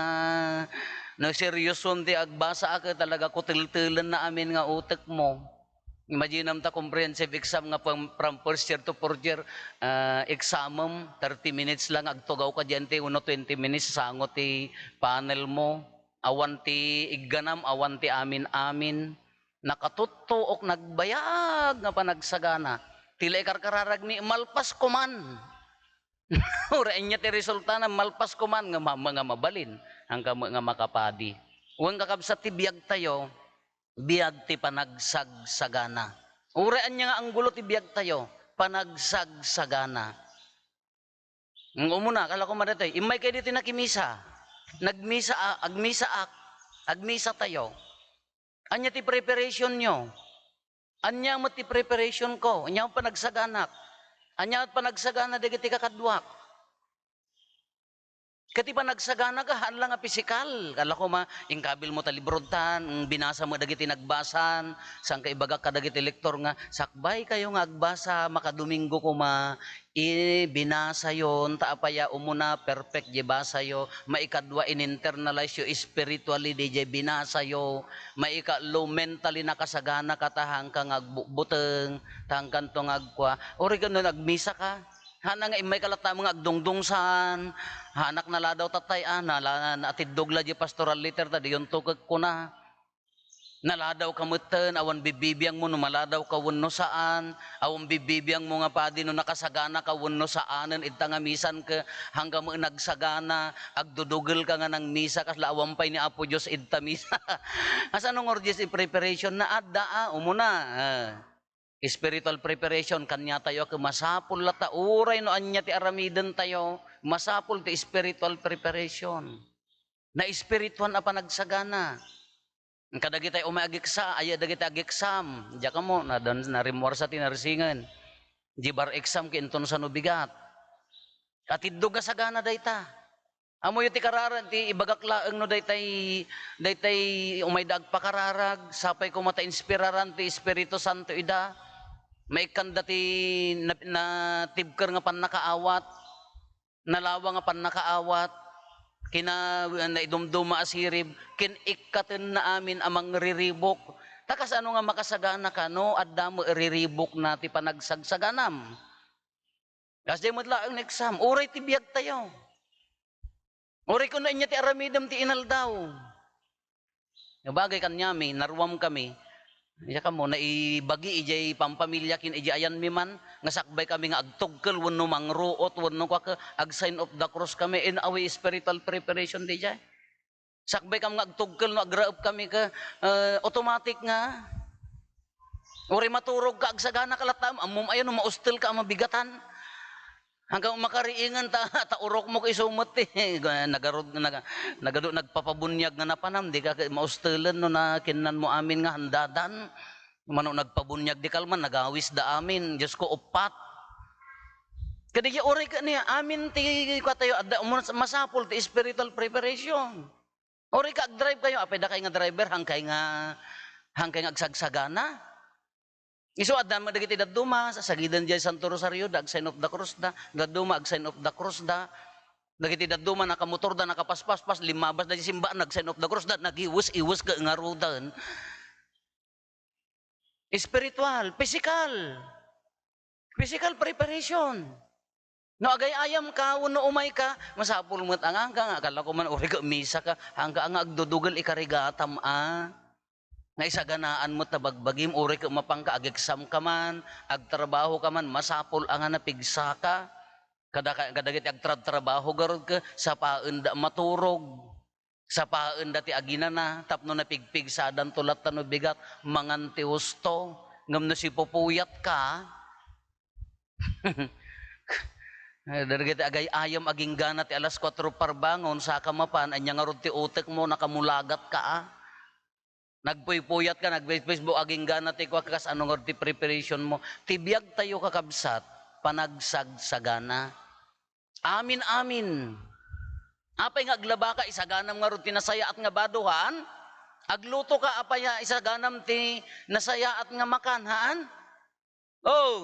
no, seriosom ti agbasaak, talaga kuteltelenna amin nga utekmo. Imaginam ta comprehensive exam nga from, from first year to fourth year, ah, examem, thirty minutes lang, agtugaw ka diyan ti uno twenty minutes, sango ti panel mo. Awan ti igganam, awan ti amin-amin. Nakatuttuok, nagbayag nga panagsagana. Ti la ikarkararagmi, malpas koman. Uray ania ti resultana, malpas koman nga ma-, nga mabalin. Hangka met nga makapadi. Wen, kakabsat, ti biagtayo, biag ti panagsagsagana. Uray ania nga anggulo ti biagtayo, panagsagsagana. Nga umuna, kala ko madatoy, immay kayo ditoy nakimisa. Nagmisa, a-, agmisaak. Agmisatayo. Ania ti preparationyo? Ania met ti preparation ko? Ania met panagsaganak? Ania met panagsagana dagiti kakaduak? Ket ti panagsagana ka, haan la nga pisikal. Kala ko ma-, inkabil mo ta libro tan, mm, binasa mo dagiti nagbasan, saan ka ibagak kadagiti lektor nga, sakbay kayo nga agbasa, makadomingo koma, i-, binasayon, ta apay a umuna, perfect di basayo, maikadua, in-internalize yo spiritually di jay binasayo, maikatlo, mentally nakasagana ka ta, haanka nga agbutbuteng, ta haankanto nga agkua. Uray ket no nagmisa ka, haanna nga immay ka latta nga agdungdungsan, haanak naladaw tatay, ah, nala-, naatiddog la di pastoral letter, ta diyonto ket kuna. Naladaw ka metten, awan bibibiang mo no maladaw ka wenno saan, awan bibibiang mo nga padi no nakasagana ka wenno saanen, idta nga misan ket haanka met nagsagana, agdudugel ka nga nangmisa, kasla awan pay ni Apo Dios idta misa. Kasano nga ordies in preparation na adda, ah, umuna, ah. Spiritual preparation, kaniatayo a masapul latta, uray no ania ti aramidentayo, masapul ti spiritual preparation. Naespirituan a panagsagana. Kadagitay umay ageksa-, aya dagiti ageksam, diak ammo, na-, narimmuarsa ti narsingen. Di bar exam, ket inton sano bigat. Atiddog a sagana dayta. Ammoyo ti kararag, ti ibagak laeng no daytay, daytay umayda agpakararag, sapay koma ta inspiraran ti Espiritu Santo ida. Maikkanda ti na-, natibker nga pannakaawat, nalawa nga pannakaawat, kina-, naidumduma a sirib, ken ikkatenna amin a mangriribuk. Ta kasano nga makasagana kano adda met riribukna ti panagsagsaganam? Kasdiay met laeng nga exam, uray ti biagtayo. Uray kuno ania ti aramidem ti inaldaw. Nga bagay kaniami, naruamkami. Diak ammo, naibagi idiay pampamilya ken idiay ayanmi man, nga sakbaykami nga agtugkel wenno mangruot wenno kuak, ag-sign of the cross kami, in a way, spiritual preparation diay. Sakbaykami nga agtugkel no agraepkami ket, eh, automatic nga. Uray maturogka, agsaganaka latta, ammom aya no maustelka a mabigatan. Hanggang makariingan ta, ta urokmo isu met ti nagarud-, naga-, nagadu-, nagpapabuniag nga napanam, dika maustelen no nakinnanmo amin nga handadan. Mano nagpabuniag di kalman, nagawisda amin. Diosko, uppat. Kadagiti uray ket ni amin ti kuatayo, adda, masapul ti spiritual preparation. Uray ka agdrive kayo, apay dakay nga driver, hangkay nga, hangkay nga agsagsagana. Isu adda met dagiti dadduma, sa-, sagiden diay Santo Rosario, da ag-sign of the cross da, dadduma ag-sign of the cross da. Dagiti dadduma, nakamotor da, nakapaspaspas, limmabas da di simba, nag-sign of the cross da, nagiwes-iwes ket ngaruden. Spiritual, physical. Physical preparation. No agay-ayam ka, wenno umay ka, masapul met a nga, hangka nga, kala ko man, uray ka misa ka, hangka nga agdudugel ikarigatam a. Nga isaganaan met ta bagbagim, uray ka mapanka, ag-exam ka man, agtrabaho ka man, masapul a nga napigsa ka. Kada-, kadagiti agtrabtrabaho garud ka, sapaenda maturog. Sapaenda ti aginana, tapno napigpigsadanto latta no bigat, mangan ti husto, ngem no sipupuyatka, dagiti agay-ayam aginggana ti alas kuatro parbangon, saka mapan, ania ngarud ti utekmo, nakamulagat ka, a? Nagpuypuyat ka, nag-Facebook, aginggana ti kua, kas ano ngarud ti preparation mo? Ti biag tayo, kakabsat, panagsagsagana. Amin, amin. Apay nga aglaba ka, isaganam ngarud ti nasayaat nga bado, haan? Agluto ka, apay a isaganam ti nasayaat nga makan, haan? Oh.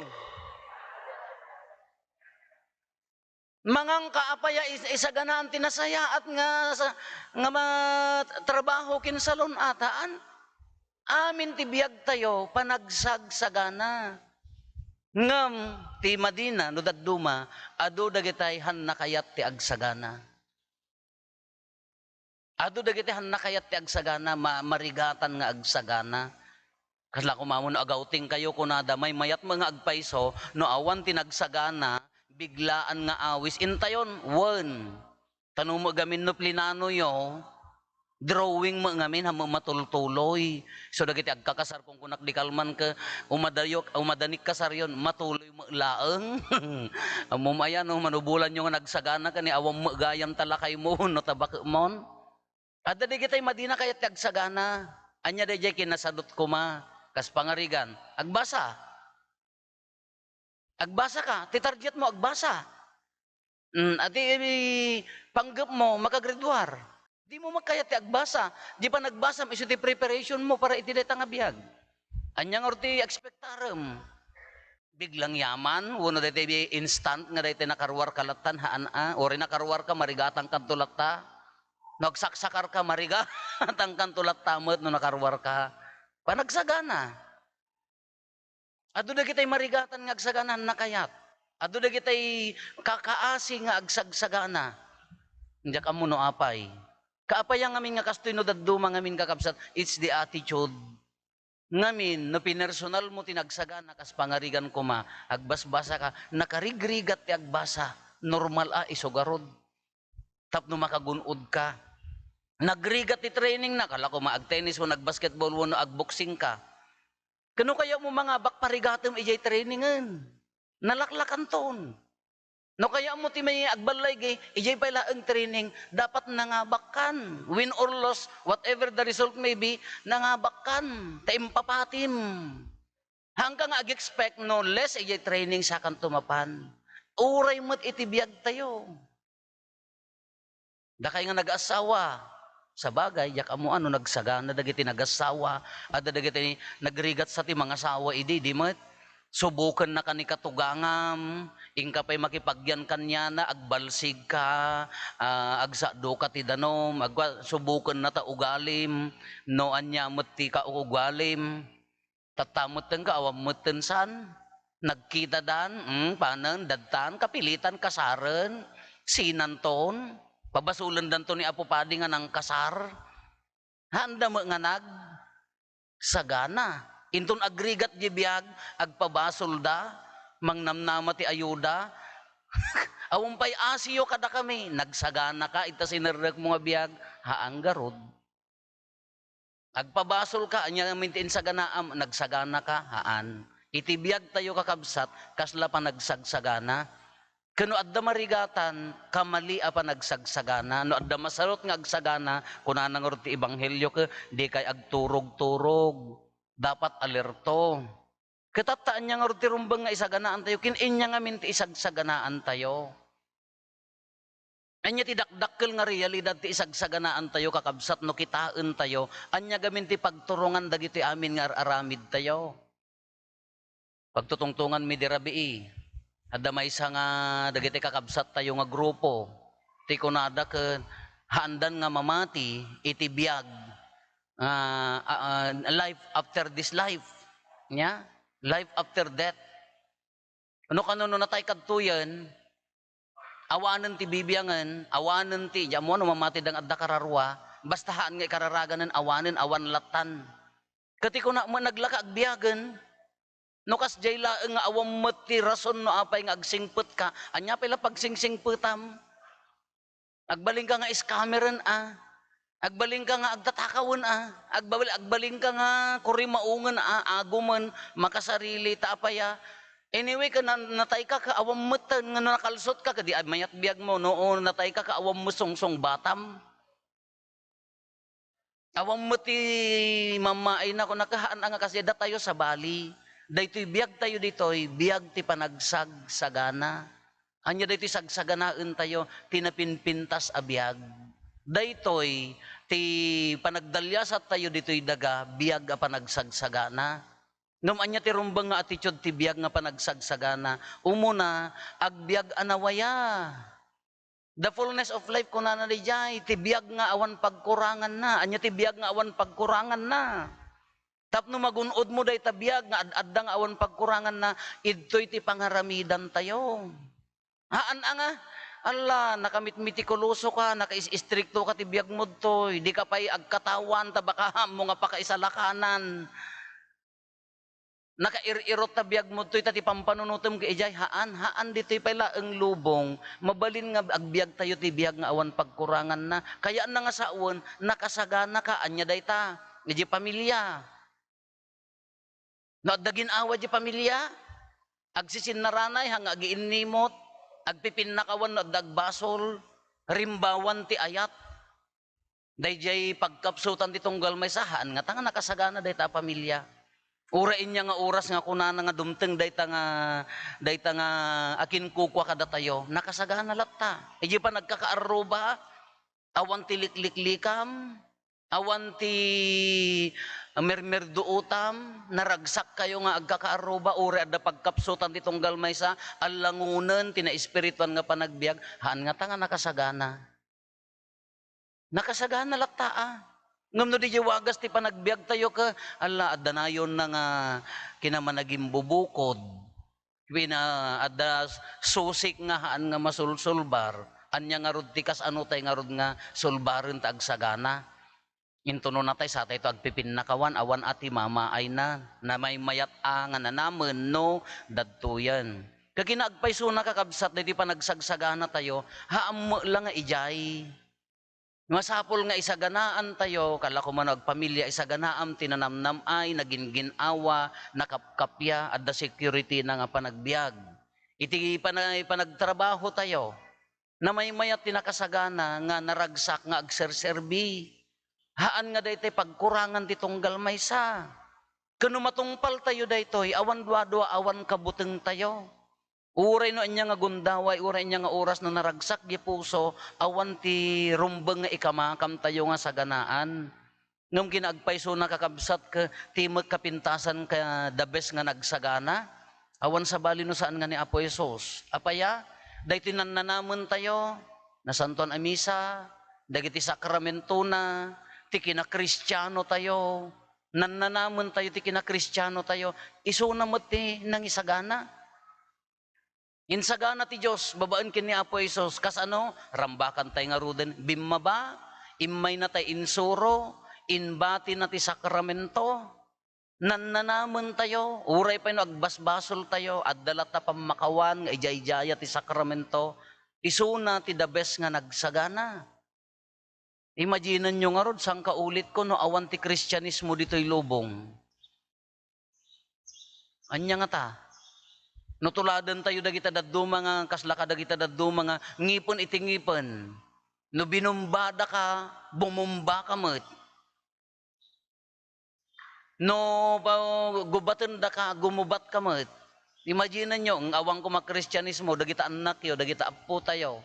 Mangan ka, apay a is-, isaganam ti nasayaat nga sa-, nga ma-, trabaho ken salon-at, haan? Amin ti biag tayo, panagsagsagana. Ngem ti madina, no dadduma, adu dagitay hannakayat ti agsagana. Adu dagiti hannakayat ti agsagana, ma-, marigatan nga agsagana. Kasla koma no agawting kayo, kunada, maymayat met nga agpayso, no awan ti nagsagana, biglaan nga awis. Intayon, wen. Ta no met gamin no plinanoyo, drawing met ngamin, haan met matultuloy. So, dagiti agkakasar, kunkunak di kalman ket umadayo, umadanik kasaryon, matuloy met laeng. Ammom aya no, manubolanyo nga nagsagana ket ni awan met gayam ta lakaymo wenno ta baketmon. Adda dagitay madina kayat ti agsagana. Ania daydiay kinasadut koma? Kas pangarigan, agbasa. Agbasa ka, ti target mo, agbasa. Mm, ati, eh, panggep mo, makagraduar. Di mo makayat ti agbasa. Di panagbasam, isu ti preparation mo para iti dayta nga biag. Ania ngarud ti expectarem? Biglang yaman, wenno daytoy instant nga daytoy nakaruar ka lattan, haan a, uray nakaruar ka, marigatan kanto latta. No agsaksakar ka, marigatan kanto latta met no nakaruar ka. Panagsagana. Adu dagitay marigatan nga agsagana, hannakayat. Adu dagitay kakaasi nga agsagsagana. Diak ammo no apay. Kaapay a ngamin nga kastoy no dadduma ngamin, kakabsat, it's the attitude. Ngamin, no pinersonal mo ti nagsagana kas pangarigan koma, agbasbasa ka, nakarigrigat ti agbasa, normal a isu garud. Tapno makagun-od ka. Nagrigat ti training na, kala koma agtennis wenno agbasketball wenno agboxing ka. Ken no kayatmo mangabak, parigatem idiay trainingen. Nalaklakanton. No kayatmo ti may agballaygi, idiay pay laeng training, dapat nangabakkan. Win or loss, whatever the result may be, nangabakkan. Ta impapatim. Haanka nga ag-expect no less idiay training sakanto mapan. Uray met iti biagtayo. Dakay nga nag-asawa, sabagay, diak ammoan no nagsagana dagiti nag-asawa, adda dagiti nagrigat sa ti mangasawa idi, di met. Subokennaka ni katugangam, inka pay makipagyan kaniana, agbalsigka, ah, agsadoka ti danum, agkua-, subokenna ta ugalim, no ania met ti kaugalim. Tatta metten ka, awan metten saan. Nagkitadan, mm, panen, dadtan, kapilitan, kasaren, sinanton, pabasolendanto ni Apo Padi nga nangkasar. Haanda met nga nagsagana. Inton agrigat di biag, agpabasolda, mangnamnama ti ayuda. Awan pay asiyo kadakami, nagsagana ka, ita sinerrekmo nga biag, haan garud. Agpabasolka, ania ngamin ti insaganaam, nagsagana ka? Haan. Iti biagtayo, kakabsat, kasla panagsagsagana. Ken no adda marigatan, kamali a panagsagsagana. No adda masarut nga agsagana, kunana ngarud ti ebanghelio, ket dikay agturog-turog. Dapat alerto. Ket tatta, ania ngarud ti rumbeng nga isaganaantayo? Ken ania ngamin ti isagsaganaantayo? Ania ti dakdakkel nga realidad ti isagsaganaantayo, kakabsat, no kitaentayo? Ania gamin ti pagturongan dagiti amin nga ar-aramidtayo? Pagtutungtonganmi di rabii, adda maysa nga dagiti kakabsattayo nga grupo, ti kunada ket haandan nga mamati iti biag, ah, ah, ah, life after this life. Nia? Life after death. No kano no natay kadtoyen, awanen ti bibiangen, awanen ti, di ammo no mamati dang adda kararua, basta haan nga ikararaganen, awanen, awan lattan. Ket ti kuna met naglaka agbiagen, no kasdiay laeng nga awan met ti rason no apay nga agsingpetka, ania pay la pagsingsingpetam? Agbalinka nga scammer-en a. Agbalinka nga agtatakawen a. Agbabal-, agbalinka nga kurimaongen a, agumen, makasarili, ta apay a. Anyway, ket na-, natayka ket awan metten nga nakalsutka, ket di mayat biagmo, no, o natayka ket awan met sungsungbatam. Awan met ti mammaayna, kunana, haan a nga kasdiay, datayo sabali. Daytoy biagtayo ditoy, biag ti panagsagsagana. Ania daytoy sagsaganaentayo? Ti napinpintas a biag. Daytoy ti panagdaliasattayo ditoy daga, biag a panagsagsagana. Ngem ania ti rumbeng nga attitude ti biag nga panagsagsagana? Umuna, agbiag a nawaya. The fullness of life, kunana daydiay, ti biag nga awan pagkuranganna. Ania ti biag nga awan pagkuranganna? Tapno magun-odmo dayta biag nga ad-adda nga awan pagkuranganna, idtoy ti pangaramidantayo. Haan a nga, alla, nakamitmitikulosoka, nakais-istriktoka ti biagmo ditoy, dika pay agkatawan, ta baka ammo nga pakaisalakanan. Nakair-irot ta biagmo ditoy, ta ti pampanunotem ket idiay, haan, haan ditoy pay laeng lubong, mabalin nga agbiagtayo ti biag nga awan pagkuranganna. Kayaanna nga sawen, nakasaganaka, ania dayta? Idiay pamilia. No adda gin-awa idiay pamilia, agsisinnarana, haan nga agiinnimot, agpipinnakawan no adda agbasol, rimbawan ti ayat. Daydiay pagkapsutan ti tunggal maysa, haan ngata nga nakasagana dayta a pamilia. Uray ania nga oras nga kunana nga dumteng dayta nga, dayta nga akinkukua kadatayo, nakasagana latta. Idiay panagkakaarruba, awan ti likliklikam, awan ti mermerduotam, naragsakkayo nga agkakaarruba, uray adda pagkapsutan ti tunggal maysa, allangonen ti naespirituan nga panagbiag, haan ngata nga nakasagana. Nakasagana latta a. Ngem no diay wagas ti panagbiagtayo ket, alla, adda nayonna nga kinamanagimbubukod. Pina-, adda susik nga haan nga masulsulbar. Ania ngarud ti kasano tay ngarud nga sulbaren ta agsagana? Intono natay satayto agpipinnakawan, awan a ti mamaayna, namaymayat a nga nanamen no dadtoyen. Ket kinaagpaysona, kakabsat, daytoy panagsagsaganatayo, haan met la nga idiay. Masapul nga isaganaan tayo, kala ko man agpamilya, isaganaam ti nanamnam-ay, nagingin-awa, nakapkapia, adda security na nga panagbiag. Iti pana-, panagtrabaho tayo, namaymayat ti nakasagana nga naragsak nga agserserbi. Haan nga daytoy pagkurangan ti tunggal maysa. Ken no matungpal tayo daytoy, awan duadua, awan kabuteng tayo. Uray no ania nga gundaway, uray ania nga oras no naragsak ti puso, awan ti rumbeng nga ikamakam tayo nga saganaan. Ngem kinaagpaysona, kakabsat, ket ti met kapintasan ka the best nga nagsagana. Awan sabali no saan nga ni Apo Jesus. Apay a? Daytoy nannanamen tayo, nasantoan a misa, dagiti sakramentona, ti kinakristiano tayo, nannanamen tayo ti kinakristiano tayo, isuna met ti nangisagana. Insagana ti Dios babaen ken ni Apo Jesus, kasano? Rambakan tay ngaruden, bimmaba, immayna tay insuro, inbatina ti sakramento. Nannanamen tayo, uray pay no agbasbasol tayo, adda latta pammakawan nga ijaijaya ti sakramento, isuna ti the best nga nagsagana. Imaginenyo ngarud, sangkaulitko, no awan ti Kristianismo ditoy lubong. Ania ngata? No tuladen tayo dagita dadduma nga, kasla kadagita dadduma nga ngipen iti ngipen. No binumbadaka, bumumbaka met. No pa-, gubatendaka, gumubatka met. Imaginenyo, nga awan koma Kristianismo, dagita annakyo, dagita appotayo.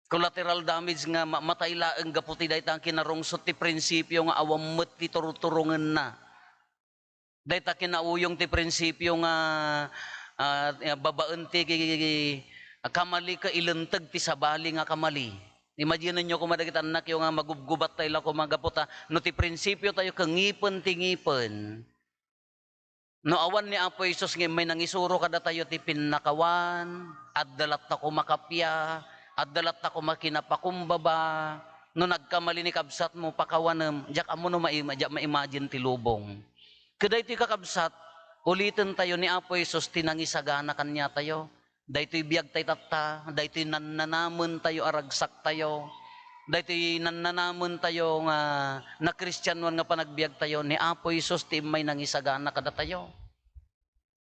Collateral damage nga ma-, matay laeng gapu ti dayta nga kinarungsot ti prinsipio nga awan met ti turturongenna. Dayta kinauyong ti prinsipio nga, ah, babaen ti kamali ket ilinteg ti sabali nga kamali. Imaginenyo koma dagiti annakyo nga magubgubat tayo la koma gapu ta no ti prinsipio tayo ket ngipen ti ngipen. No awan ni Apo Jesus nga immay nangisuro kadatayo ti pinnakawan, adda latta koma kappia, adda latta koma kinapakumbaba, no nagkamali ni kabsatmo, pakawanem, diak ammo no mai-, diak ma-imagine ti lubong. Ket daytoy, kakabsat, uliten tayo, ni Apo Jesus ti nangisagana kaniatayo. Daytoy biag tayo tatta, daytoy nannanamen tayo a ragsak tayo, daytoy nannanamen tayo nga nakristianoan nga panagbiag tayo, ni Apo Jesus ti immay nangisagana kadatayo.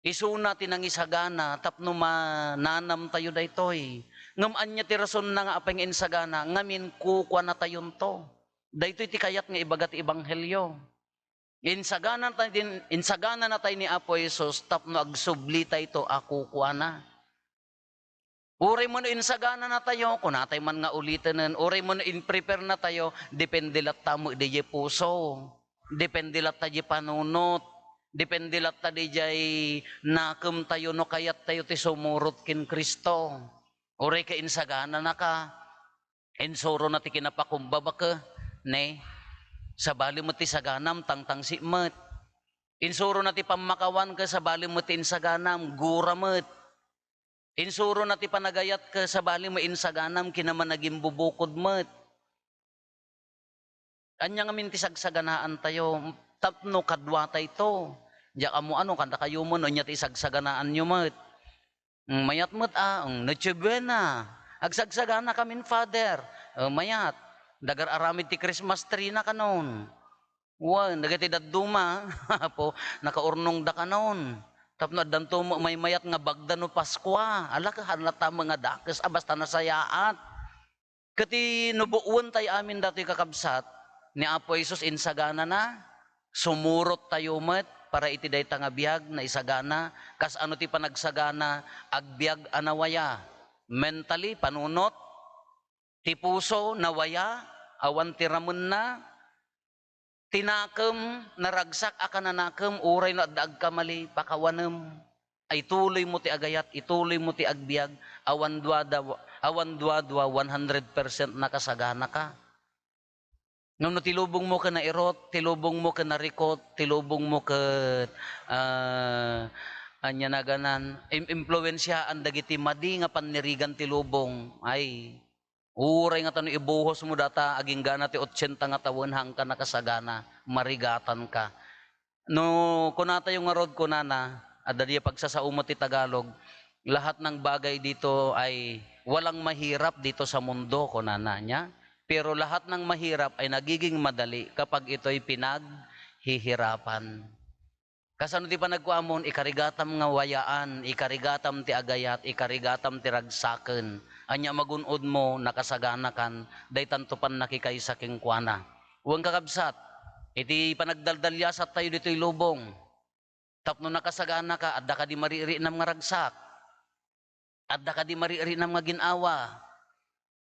Isuna ti nangisagana tapno mananam tayo daytoy. Ngem ania ti rasonna nga apay nga insagana? Ngamin kukuanatayonto. Daytoy ti kayat nga ibaga ti ebanghelio. Insagana tay din, insagana natay ni Apo Jesus tapno agsubli tayto a kukuana. Uray mo no insagana natayo, kunatay man nga ulitenen, uray mo no in-prepare natayo, depende latta met diay puso, depende latta diay panunot, depende latta diay nakem tayo no kayat tayo ti sumurot ken Cristo. Uray ka insagana naka, Insurona ti kinapakumbaba ket, ne, sabali met ti saganam, tangtangsit met. Insurona ti pammakawan ket sabali met ti insaganam, gura met. Insurona ti panagayat ket sabali met insaganam, kinamanagimbubukod met. Ania ngamin ti sagsaganaan tayo tapno kaduatayto? Diak ammo ano, kadakayo met, ania ti isagsaganaanyo met? Mm, mayat met a, mm, Noche Buena. Agsagsaganakamin, Father. O, mayat. Dagar-aramid ti Christmas tree na kanon. Wen, dagiti dadduma, Apo, nakaurnongda kanon. Tapno addanto met maymayat nga bagda no Paskua. Ala, ket haan latta met nga dakes a basta nasayaat. Ket ti nubuoen tayo amin datoy, kakabsat, ni Apo Jesus insaganana, sumurot tayo met para iti dayta nga biag naisagana, kas ano ti panagsagana, agbiag a nawaya. Mentally, panunot, ti puso, nawaya, awan ti ramenna, Ti nakem, naragsak a kananakem, uray no adda agkamali, pakawanem. Ay, ituloy mo ti agayat, ituloy mo ti agbiag, awan duada, awan duadua, one hundred percent nakasaganaka. Ngem no ti lubong mo ken nairot, ti lubong mo ken narikot, ti lubong mo ket, ah, ania naganan, im-, impluensiaan dagiti madi nga pannirigan ti lubong, ay, Uray ngata no ibuhos mo data, aginggana ti otsenta nga tawen, haanka nakasagana, marigatanka. No kunatayo ngarud, kunana, adda diay pagsasao met ti Tagalog, "Lahat ng bagay dito ay walang mahirap dito sa mundo," kunana niya. Pero lahat ng mahirap ay nagiging madali kapag ito'y pinaghihirapan. Kasano ti panagkuamon? Ikarigatam nga wayaan, ikarigatam ti agayat, ikarigatam ti ragsaken. Ania magun-odmo, nakasaganakan, daytanto pannakikaysa kenkuana. Wen kakabsat, iti panagdaldalyasat tayo ditoy lubong, tapno nakasaganaka, adda kadi maririnam nga ragsak? Adda kadi maririnam nga gin-awa?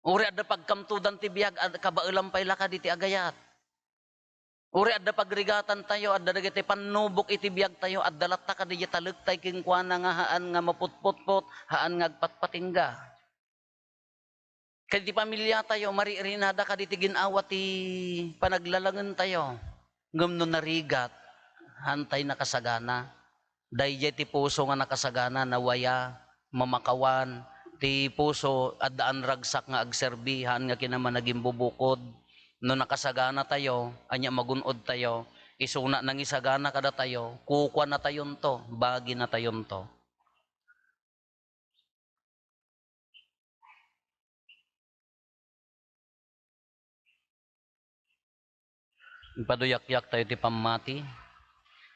Uray adda pagkamtudan ti biag, ad-, kabaelan pay la kadi ti agayat? Uray adda pagrigatan tayo, adda dagiti pannubok iti biag tayo, adda latta kadi diay talek tay kenkuana nga haan nga maputputpot, haan nga agpatpatingga. Kadi ti pamilya tayo, maririnada kadi ti gin-awa ti panaglalangen tayo. Ngem no narigat, haan tay nakasagana. Daydiay ti puso nga nakasagana, nawaya, mamakawan. Ti puso, addaan ragsak nga agserbi, haan nga kinamana gimbubukod. No nakasagana tayo, ania magun-od tayo, isuna nangisagana kadatayo, kukuanatayonto, baginatayonto. Ipaduyakyak tayo ti pammati.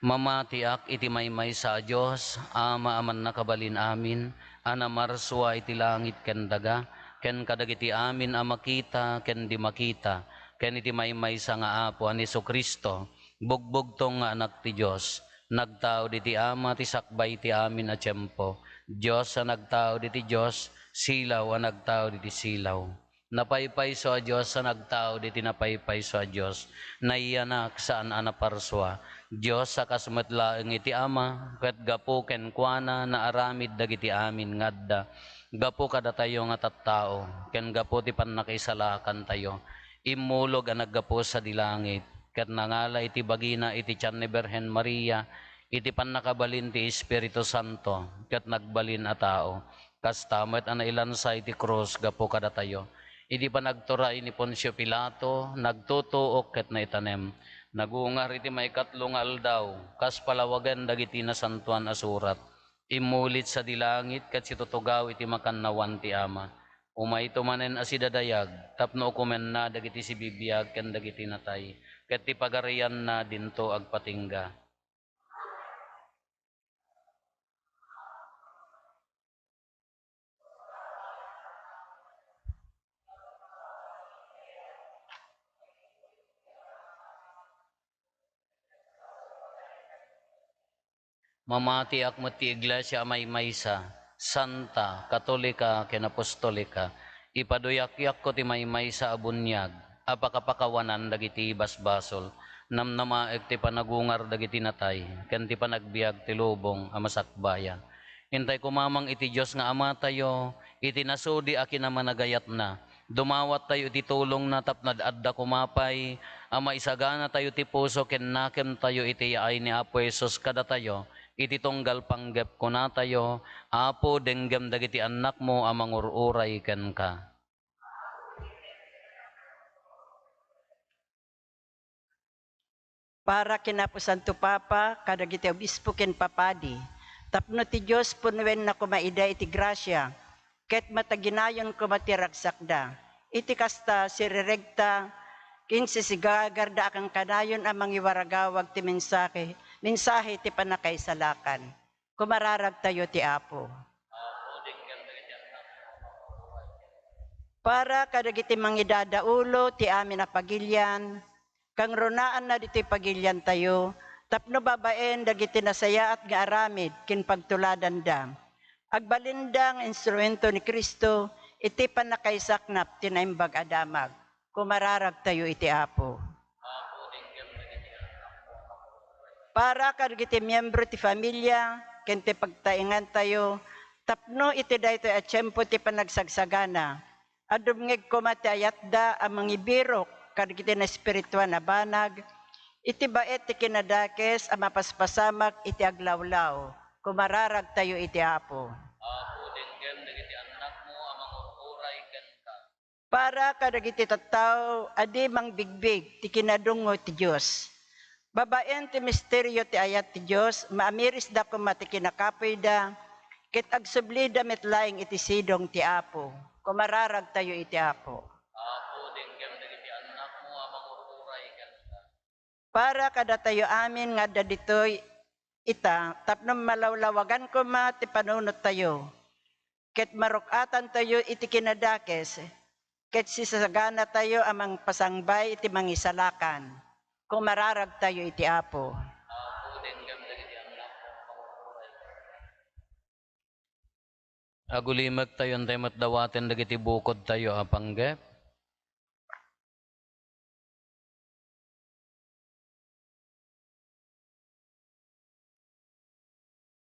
Mamatiak iti maymaysa a Dios, Ama a mannakabalin amin, a namarsua iti langit ken daga, ken kadagiti amin a makita ken di makita, ken iti maymaysa nga Apo a ni Jesu-Cristo, bugbugtong nga Anak ti Dios, nagtaud iti Ama ti sakbay ti amin a tiempo, Dios a nagtaud iti Dios, silaw a nagtaud iti silaw. Napaypayso a Dios a nagtaud iti napaypayso a Dios, nayanak saan a naparsua. Dios a kas met laeng iti Ama, ket gapu kenkuana naaramid dagiti amin nga adda. Gapu kadatayo nga tattao, ken gapu ti pannakaisalakantayo, immulog a naggapu sadi langit, ket nangala iti bagina iti tian ni Birhen Maria, iti pannakabalin ti Espiritu Santo, ket nagbalin a tao. Kasta met a nailansa iti krus gapu kadatayo. Idi panagturay ni Poncio Pilato, nagtutuok ket naitanem. Nagungar iti maikatlo nga aldaw, kas palawagen dagiti Nasantoan a Surat. Immulit sadi langit ket situtugaw iti makannawan ti Ama. Umayto manen a sidadayag, tapno ukomenna dagiti sibibiag ken dagiti natay, ket ti pagarianna dinto agpatingga. Mamatiak met ti iglesia a maymaysa, santa, katolika, ken apostolika. Ipaduyakyakko ti maymaysa a buniag a pakapakawanan dagiti basbasol. Namnamaek ti panagungar dagiti natay, ken ti panagbiag ti lubong a masakbayan. Intay kumamang iti Dios nga Amatayo, iti nasudi a kinamanagayatna. Dumawattayo iti tulongna tapno ad-adda koma pay a maisaganatayo ti puso ken nakemtayo iti yaay ni Apo Jesus kadatayo iti tunggal panggep. Kunatayo, Apo, denggem dagiti annakmo a mangur-uray kenka. Para ken Apo Santo Papa, kadagiti obispo ken papadi, tapno ti Dios punuenna koma ida iti grasia, ket mataginayon koma ti ragsakda. Iti kasta, siriregta ken sisigagarda a kankanayon a mangiwaragawag ti mensahe, mensahe ti pannakaisalakan. Kumararagtayo ti Apo. Para kadagiti mangidadaulo ti amin a pagilian, kangrunaanna ditoy pagiliantayo, tapno babaen dagiti nasayaat nga aramid ken pagtuladanda, agbalinda nga instrumento ni Cristo iti pannakaisaknap ti Naimbag a Damag. Kumararagtayo iti Apo. Para kadagiti miembro ti familia ken ti pagtaengantayo, tapno iti daytoy a tiempo ti panagsagsagana, a dumngeg koma ti ayatda a mangibirok kadagiti naespirituan a banag, iti baet ti kinadakes a mapaspasamak iti aglawlaw. Kumararagtayo iti Apo. Apo, denggem dagiti annakmo a mangur-uray kenka. Para kadagiti tattao a di mangbigbig ti kinadungngo ti Dios. Babaen ti misterio ti ayat ti Dios, maamirisda koma ti kinakapuyda, ket agsublida met laeng iti sidong ti Apo. Kumararagtayo iti Apo. Apo, denggem Para kadatayo amin nga adda ditoy ita, tapno malawlawagan koma ti panunottayo, ket maruk-atantayo iti kinadakes, ket sisaganatayo a mangpasangbay iti Mangisalakan. Kumararagtayo iti Apo. Agulimektayo, intay met dawaten dagiti bukodtayo a panggep.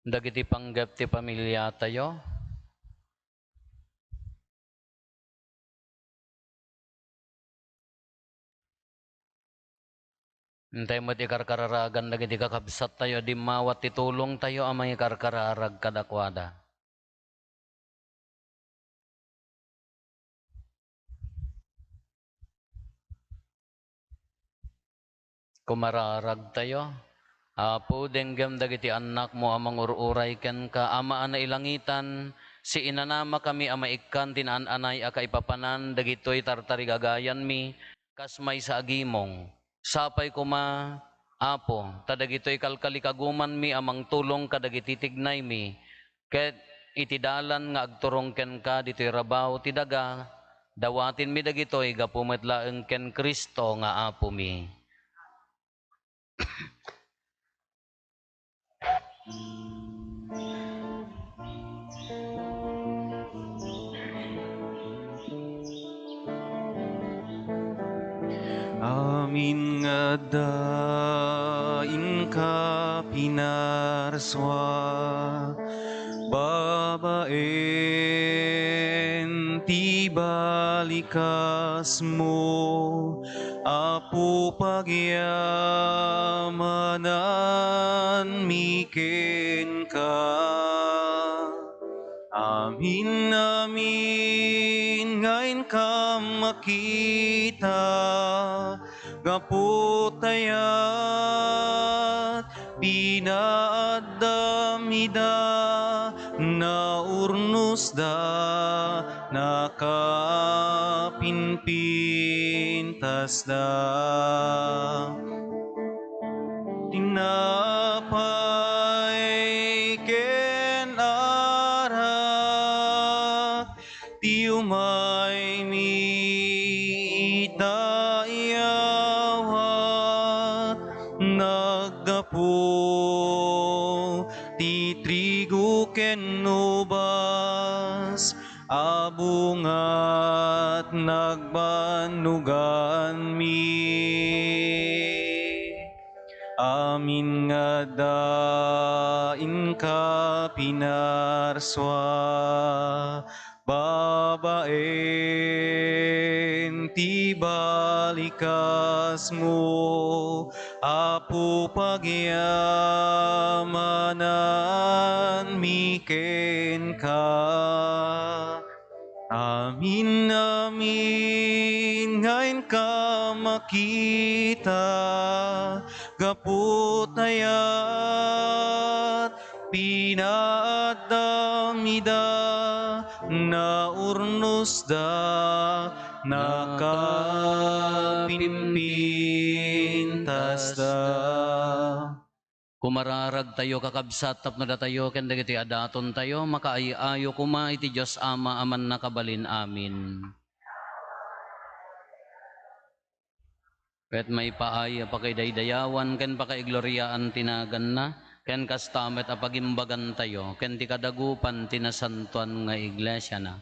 Dagiti panggep ti pamiliatayo. Intay met ikarkararagan dagiti kakabsattayo a dimmawat ti tulongtayo a mangikarkararag kadakuada. Kumararagtayo. Apo, denggem dagiti annakmo a mangur-uray kenka, Ama a nailangitan, siinanamakami a maikkan ti naan-anay a kaipapanan dagitoy tartarigagayanmi, kas maysa a gimong. Sapay koma, Apo, ta dagitoy kalkalikagumanmi a mangtulong kadagiti tignaymi, ket iti dalan nga agturong kenka ditoy rabaw ti daga, dawatenmi dagitoy gapu met laeng ken Cristo nga Apomi. Amin nga adda inka pinarsua, babaen ti balikasmo, Apo, pagyamananmi kenka. Amin, amin nga inka makita, gapu ta ayat pinaaddam ida, naurnusda, nakapinpintasda. Tinapay ken arak ti umaymi ita iyawat, naggapu ti trigo ken ubas a bungat nagbannuganmi. Amin nga adda inka pinarsua, babaen ti balikasmo, Apo, pagyamananmi kenka. Amin, amin nga inka makita, gapu ta ayat pinaaddam ida, naurnusda, nakapinpintasda. Kumararagtayo, kakabsat, tapno datayo ken dagiti adatontayo makaay-ayo koma iti Dios Ama a Mannakabalin Amin. Ket maipaay a pakaidaydayawan ken pakaigloriaan ti naganna, ken kasta met a pagimbagantayo ken ti kadagupan ti nasantoan nga iglesiana.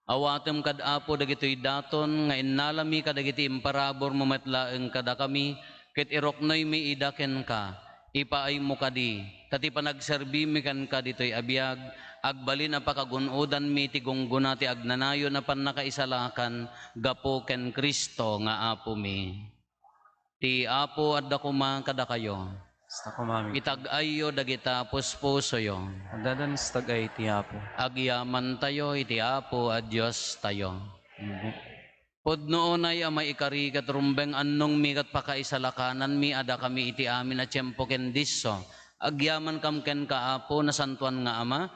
Awatem kad Apo dagitoy daton nga innalami kadagiti imparaburmo met laeng kadakami, ket iruknoymi ida kenka. Ipaaymo kadi, ta ti panagserbimi kenka ditoy a biag, agbalin a pakagun-odanmi ti gunggona ti agnanayon a pannakaisalakan gapu ken Cristo nga Apomi. Ti Apo adda koma kadakayo. Kasta koma met. Itag-ayyo dagita puspusoyo. Addadan sa tag-ay ti Apo. Agyamantayo iti Apo a Diostayo. Amen. Pudno unay a maikari ket rumbeng annongmi ket pakaisalakananmi a dakami iti amin a tiempo ken disso. Agyamankam kenka, Apo, nasantoan nga Ama.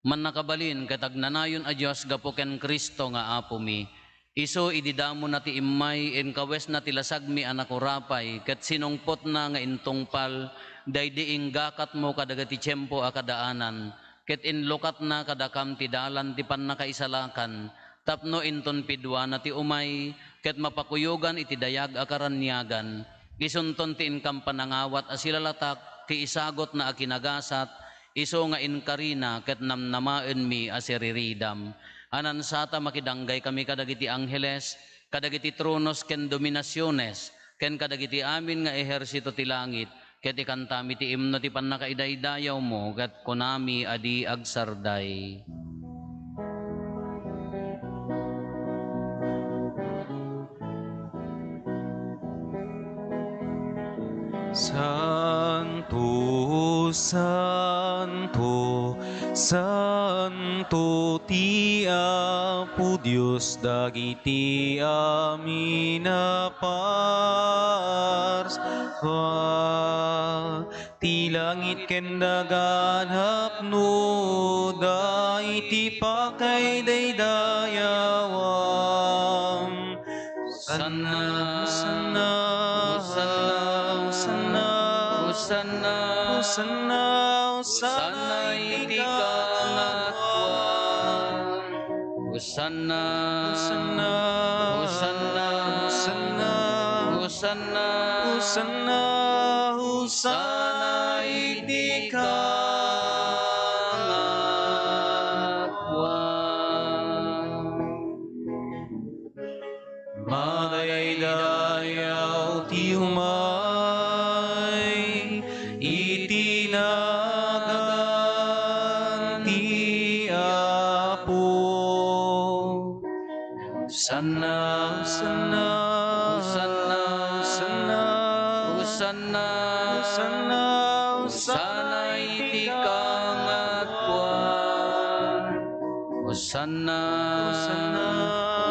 Mannakabalin ket agnanayon a Dios gapu ken Cristo nga Apomi. Isu idi damona ti immay, inkawesna ti lasagmi a nakurapay, ket sinungpotna nga intungpal daydi inggakatmo kadagiti tiempo a kadaanan, ket inlukatna kadakam ti dalan ti pannakaisalakan, tapno inton piduana ti umay, ket mapakuyogan iti dayag a karaniagan. Isunton ti inkam panangawat a silalatak, ti isagutna a kinagasat, isu nga inkarina ket namnamaenmi a siriridam. Anansata makidanggay kami kadagiti angheles, kadagiti tronos ken dominasiones, ken kadagiti amin nga ehersito ti langit, ket ikantami ti imno ti pannakaidaydayawmo, ket kunami a di agsarday. Santo, santo, santo ti Apo Dios dagiti amin a parsua. Ti langit ken daga napnoda iti pakaidaydayawan. Hosanna, Hosanna, Hosanna, Hosanna, Hosanna iti kangatoan. Hosanna, Hosanna, Hosanna, Hosanna, Hosanna, Hosanna iti kangatoan. Madaydayaw ti umay iti nagan ti Apo. Hosanna, Hosanna, Hosanna, Hosanna, Hosanna, Hosanna iti kangatoan. Hosanna, Hosanna,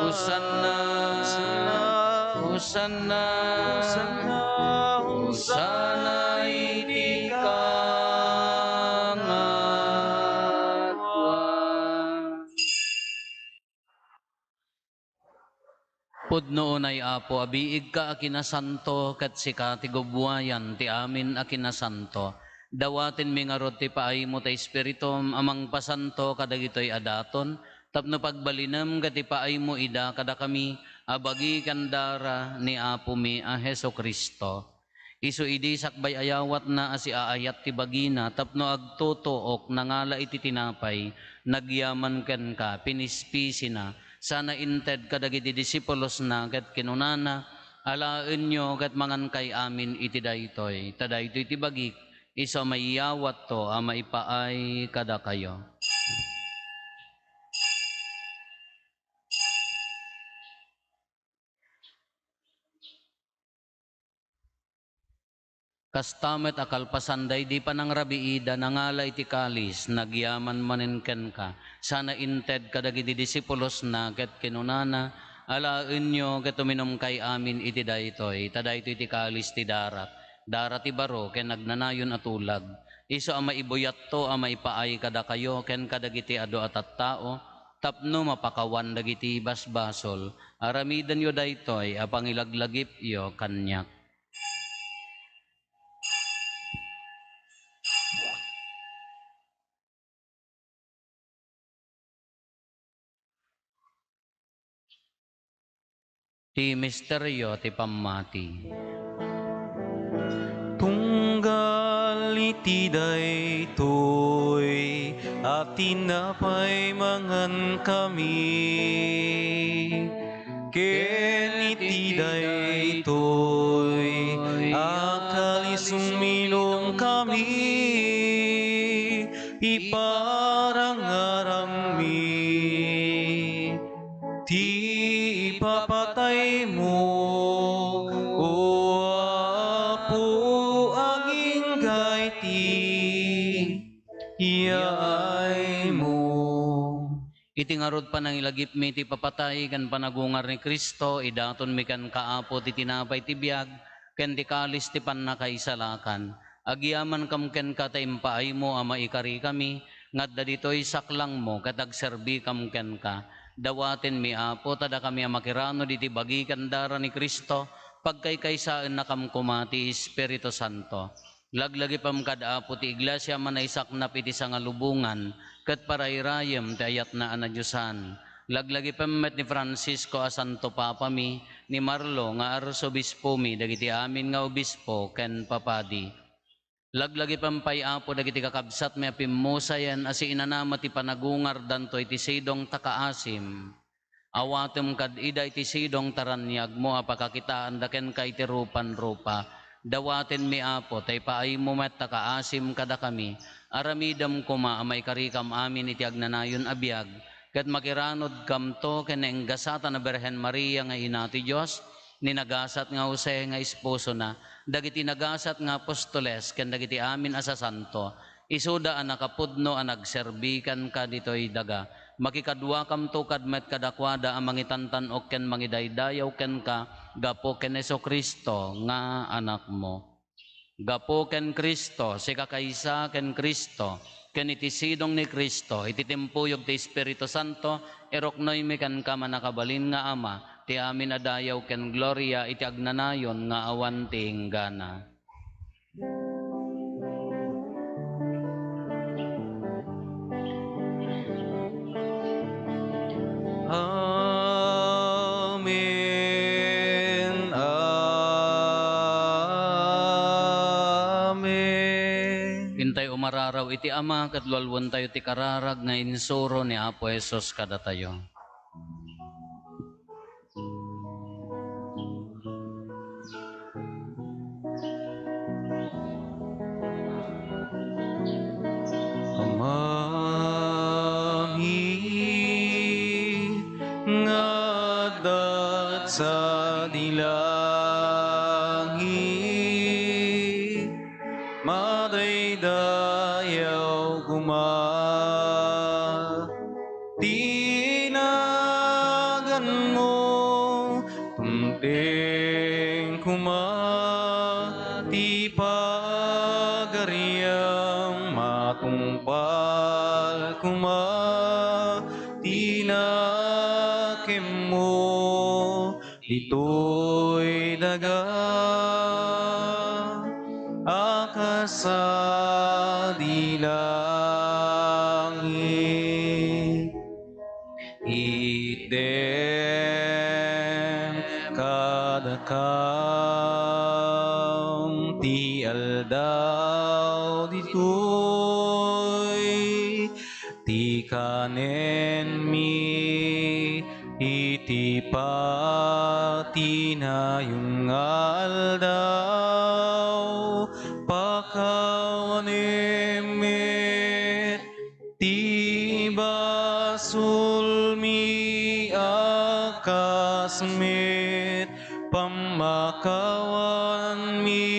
Hosanna, Hosanna, Hosanna iti kangatoan. Pudno unay, Apo, a biigka a kinasanto, ket sika ti gubuayan ti amin a kinasanto. Dawatenmi ngarud ti paaymo ti Espiritum a mangpasanto kadagitoy a daton, tapno pagbalinem ket ipaaymo ida kadakami a bagi ken dara ni Apomi a Jesu-Cristo. Isu idi sakbay ayawatna a siaayat ti bagina tapno agtutuok, nangala iti tinapay, nagyaman kenka, pinispisina, sana inted kadagiti disipulosna ket kinunana, "Alaenyo ket mangankay amin iti daytoy, ta daytoy ti bagik, isu a maiyawatto a maipaay kadakayo." Kasta met a kalpasan daydi panangrabiida, nangala iti kalis, nagyaman manen kenka, sana inted kadagiti disipulosna ket kinunana, "Alaenyo ket uminumkay amin iti daytoy, ta daytoy ti kalis ti darak, dara ti baro ken agnanayon a tulag. Isu a maibuyatto a maipaay kadakayo ken kadagiti adu a tattao, tapno mapakawan dagiti basbasol. Aramidenyo daytoy a pangilaglagipyo kaniak." Ti misterio ti pammati. Tunggal iti daytoy a tinapay mangankami, ken iti daytoy a kalis uminumkami, iparangarammi ti ipapataymo, O Apo, agingga iti yaaymo. Iti ngarud panangilagipmi ti papatay ken panagungar ni Cristo, idatonmi kenka, Apo, ti tinapay ti biag ken ti kalis ti pannakaisalakan. Agyamankam kenka ta impaaymo a maikarikami nga adda ditoy saklangmo ket agserbikam kenka. Dawatenmi, Apo, ta dakami a makiranod iti bagi ken dara ni Cristo, pagkaykaysaennakam koma ti Espiritu Santo. Laglagipem kad, Apo, ti iglesia a manaisaknap iti sangalubongan, ket parairayem ti ayatna a nadiosan. Laglagipem met ni Francisco a Santo Papami, ni Marlo nga Arsobispomi, dagiti amin nga obispo ken papadi. Laglagipem pay, Apo, dagiti kakabsatmi a pimmusayen a siinanama ti panagungardanto iti sidong ta kaasim. Awatem kad ida iti sidong ta raniagmo a pakakitaanda kenka iti rupan-rupa. Dawatenmi, Apo, ta ipaaymo met ta kaasim kadakami. Aramidem koma a maikarikam amin iti agnanayon a biag, ket makiranodkamto ken naenggasatan a Birhen Maria nga ina ti Dios, ni nagasat nga Jose nga esposona, dagiti nagasat nga apostoles, ken dagiti amin a sasanto, isuda a nakapudno a nagserbi kenka ditoy daga. Makikaduakamto kad met kadakuada a mangitantan-ok ken mangidaydayaw kenka gapu ken Jesu-Cristo nga Anakmo. Gapu ken Cristo, sika kaysa ken Cristo, ken iti sidong ni Cristo, iti timpuyog ti Espiritu Santo, iruknoymi kenka, mannakabalin nga Ama, ti amin a dayaw ken gloria iti agnanayon nga awan ti inggana. Amen. Amen. Intay umararaw iti Ama ket lualuentayo ti kararag nga insuro ni Apo Jesus kadatayo. Amami nga adda sadi langit, madaydayaw koma ti naganmo, tumteng koma ti pagariam, matungpal koma ti nakemmo ditoy daga a kasadi langit. Itdem kadakam ti aldaw ditoy ti kanenmi iti patinayon nga aldaw. Pakawanem met ti basolmi a kas met pammakawanmi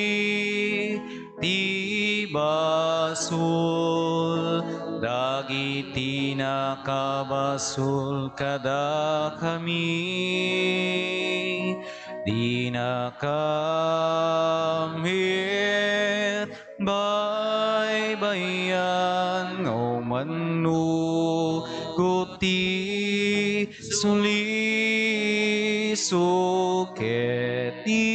ti basol dagiti nakabasol kadakami. Dinakam met baybay-an nga umannurot ti sulisog ket ti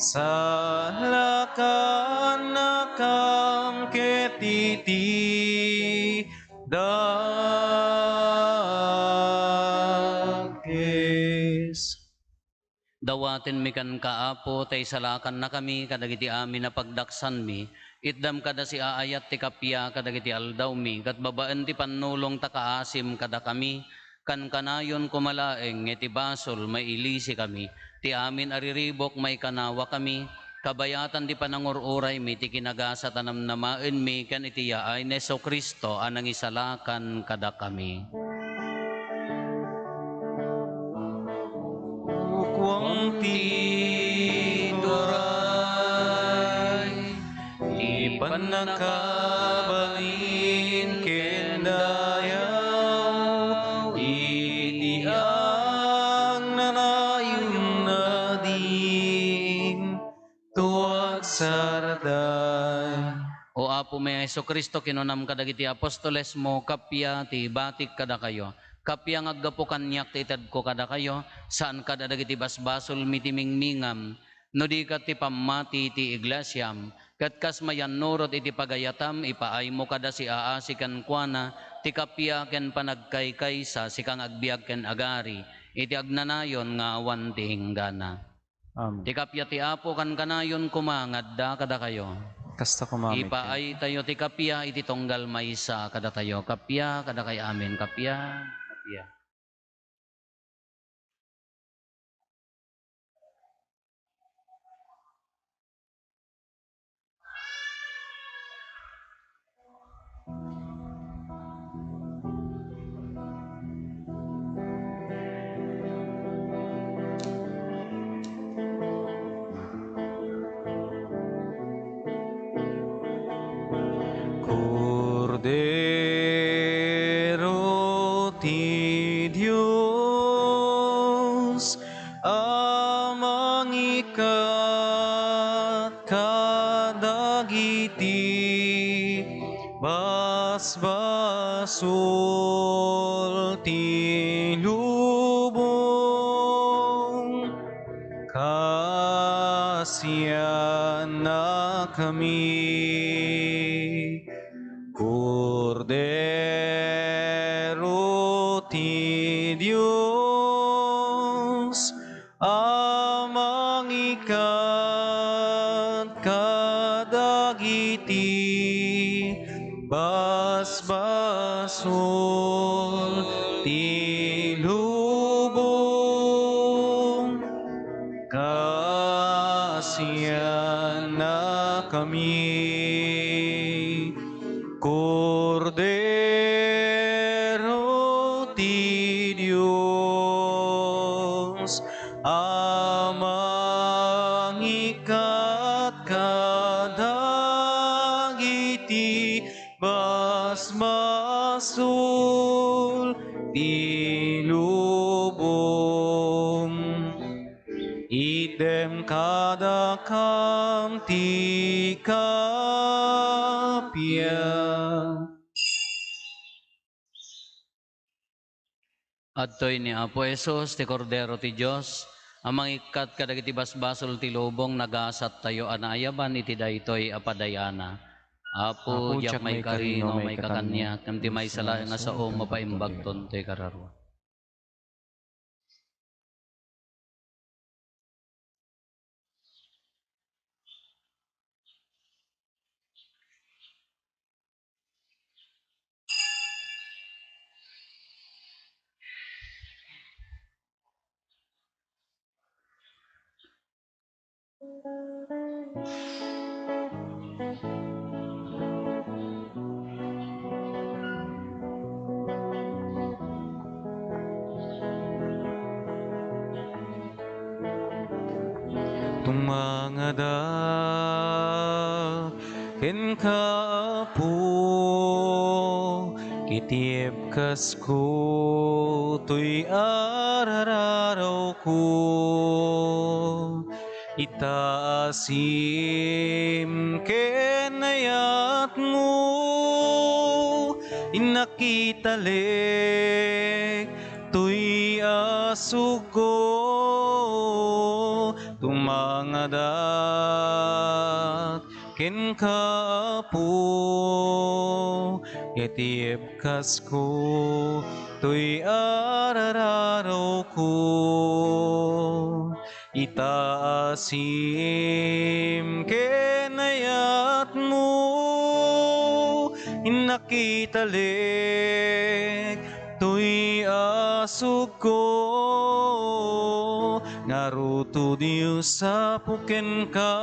salakannakam ket iti dakes. Dawatenmi kenka, Apo, ta isalakannakami kadagiti amin a pagdaksanmi. Itdam kada siaayat ti kappia kadagiti aldawmi, ket babaen ti pannulong ta kaasim kadakami. Kankanayon koma laeng nga iti basol mailisikami. Ti amin a riribuk maikanawakami. Kabayatan ti panangur-uraymi ti kinagasat a namnamaenmi ken iti yaay ni Jesu-Cristo a nangisalakan kadakami. Ukuam ti turay, ti pannakabalin ken dayaw, iti agnanayon nadin to agsarday. O Apo, may Jesu-Cristo, kinunam kadagiti apostolesmo, kappia ti ibatik kadakayo. Kappia nga aggapu kaniak ti itedko kadakayo, saan kada dagiti basbasolmi ti mingmingam, no di ket ti pammati ti iglesiam. Ket kas mayannurot iti pagayatam, ipaaymo kada siaasi kenkuana ti kappia ken panagkaykaysa, sika nga agbiag ken agari iti agnanayon nga awan ti inggana. Amen. Ti kappia ti Apo kankanayon koma nga adda kadakayo. Kasta koma met kenka. Ipaaytayo ti kappia iti tunggal maysa kadatayo. Kappia kadakay amin. Kappia, kappia. Kordero ti Dios a mangikkat kadagiti basbasol ti lubong, kaasiannakami. Kordero ti Dios a mangikkat kadagiti basbasol ti lubong, kaasiannakami. Kordero ti Dios a mangikkat kadagiti basbasol ti lubong. Itdem kadakam ti kappia. Adtoy ni Apo Jesus, ti Kordero ti Dios, a mangikkat kadagiti basbasol ti lubong, nagasattayo a naayaban iti daytoy a padayana. Apo, Apo, diak diak maikari no maikari no maikakaniak, ngem ti maysa laeng a sao mapaimbagton toy kararua. Tumangadak kenka, Apo, ket ibkasko toy ar-arawko. Itaasim ken ayatmo, innak italek toy asugko. Tumangadak kenka, Apo, ket ibkasko toy ar-arawko. Itaasim ken ayatmo, innak italek toy asugko. Ngarud, O Dios, sapo kenka,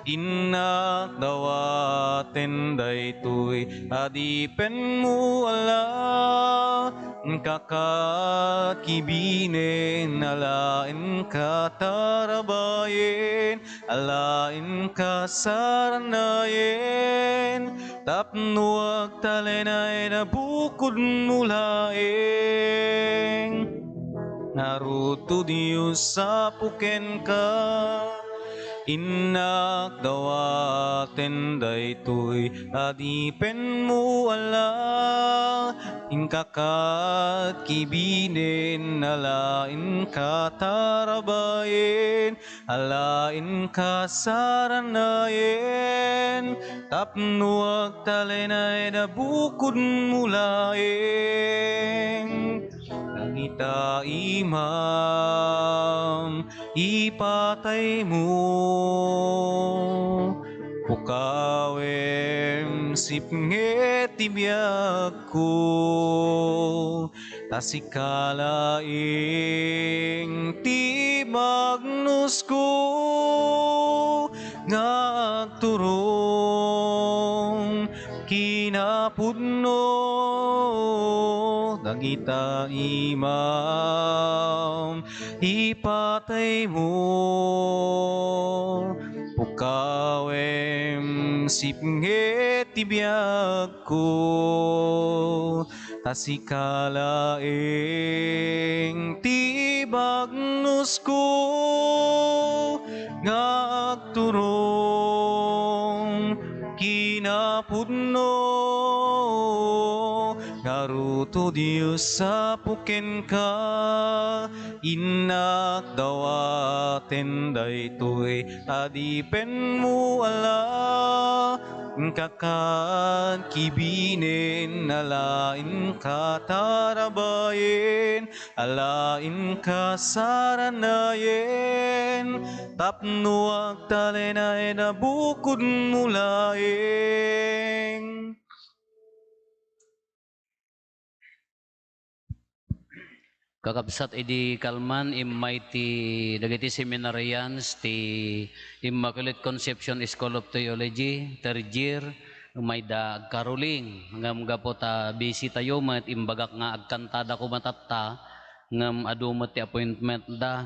innak dawaten daytoy adipenmo a laeng kakakibinen, a laeng katarabayen, a laeng kasarnayen, tapno agtalinaed a bukodmo laeng. Ngarud, O Dios, sapo kenka, Innak dawaten daytoy adipenmo, ala, inka kat kibinen, ala, inka tarabayen, ala, inka saranayen, tapno agtalinaed a bukodmo laeng. Dagita imam, ipataymo, pukawem, sipnget ti biagko, ta sika laeng ti bagnusko nga agturong kinapudno. Dagita imam, ipataymo, pukawem, sipnget ti biagko, ta sika laeng ti bagnusko nga agturong kinapudno. Ngarud, O Dios, Apo, kenka, innak dawaten daytoy adipenmo, ala, inka kat kibinen, ala, inka tarabayen, ala, inka saranayen, tapno agtalinaed a bukodmo laeng. Kakabsat, idi kalman, immay ti dagiti seminarians ti Immaculate Conception School of Theology, third year, immay da agkaruling. Ngem gapu ta busy tayo met, imbagak nga agkantada koma tatta, ngem adu met ti appointment da.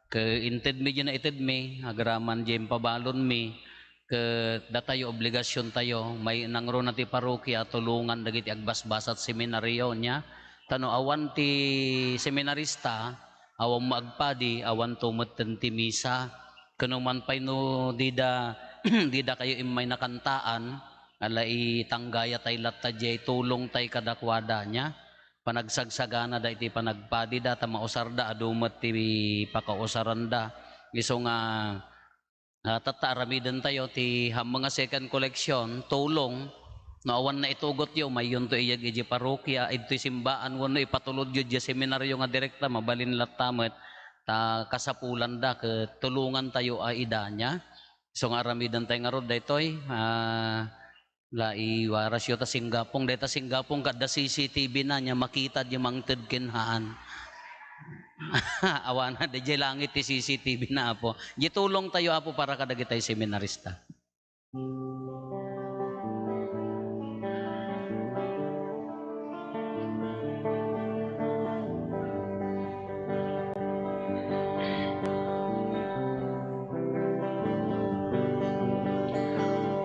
Ket intedmi diay naitedmi, agraman diay impabalonmi, ket datayo, obligasiontayo, may nangruna ti parokia, tulongan dagiti agbasbasat seminario, nia. Ta no awan ti seminarista, awan met agpadi, awanto metten ti misa. Ket no man pay no dida, dida kayo immay nakantaan, ala, itanggayatay latta diay, tulongtay kadakuada, nia. Panagsagsaganada iti panagpadida, ta mausarda, adu met ti pakausaranda. Isu nga, ah, tatta, aramidentayo ti hammeng a second collection, tulong. No awan naitugotyo, mayyonto iyeg idiay parokia, idtoy simbaan, wenno ipatulodyo idiay seminario nga direkta, mabalin latta met, ta kasapulanda ket tulongantayo a ida, nia. Isu nga aramidentayo ngarud daytoy, ah, La, iwarasyo ta singgapong. Dayta singgapong, kada C C T V na, nia makita diay mangted ken haan. Awan, daydiay langit ti C C T V na, Apo. Diay tulongtayo, Apo, para kadagitay seminarista.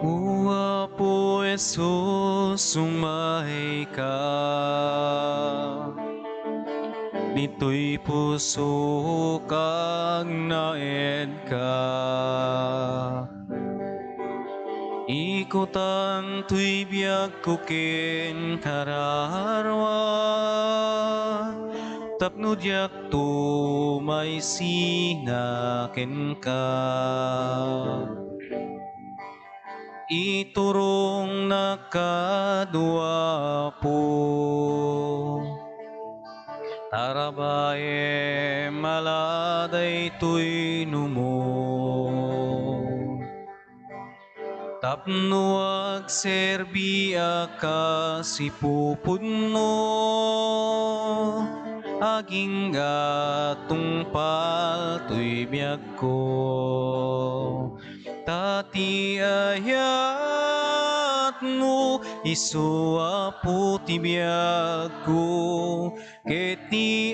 O Apo Jesus, umayka. Ditoy pusok agnaedka. Ikutan toy biagko ken kararua, tapno diakto maisina kenka. Iturongnak kano, Apo, tarabaem ala daytoy numo. Tapno agserbi a kas ipupudno, agingga tungpal toy biagko. Ta ti ayatmo, isu, Apo, ti biagko, ket ti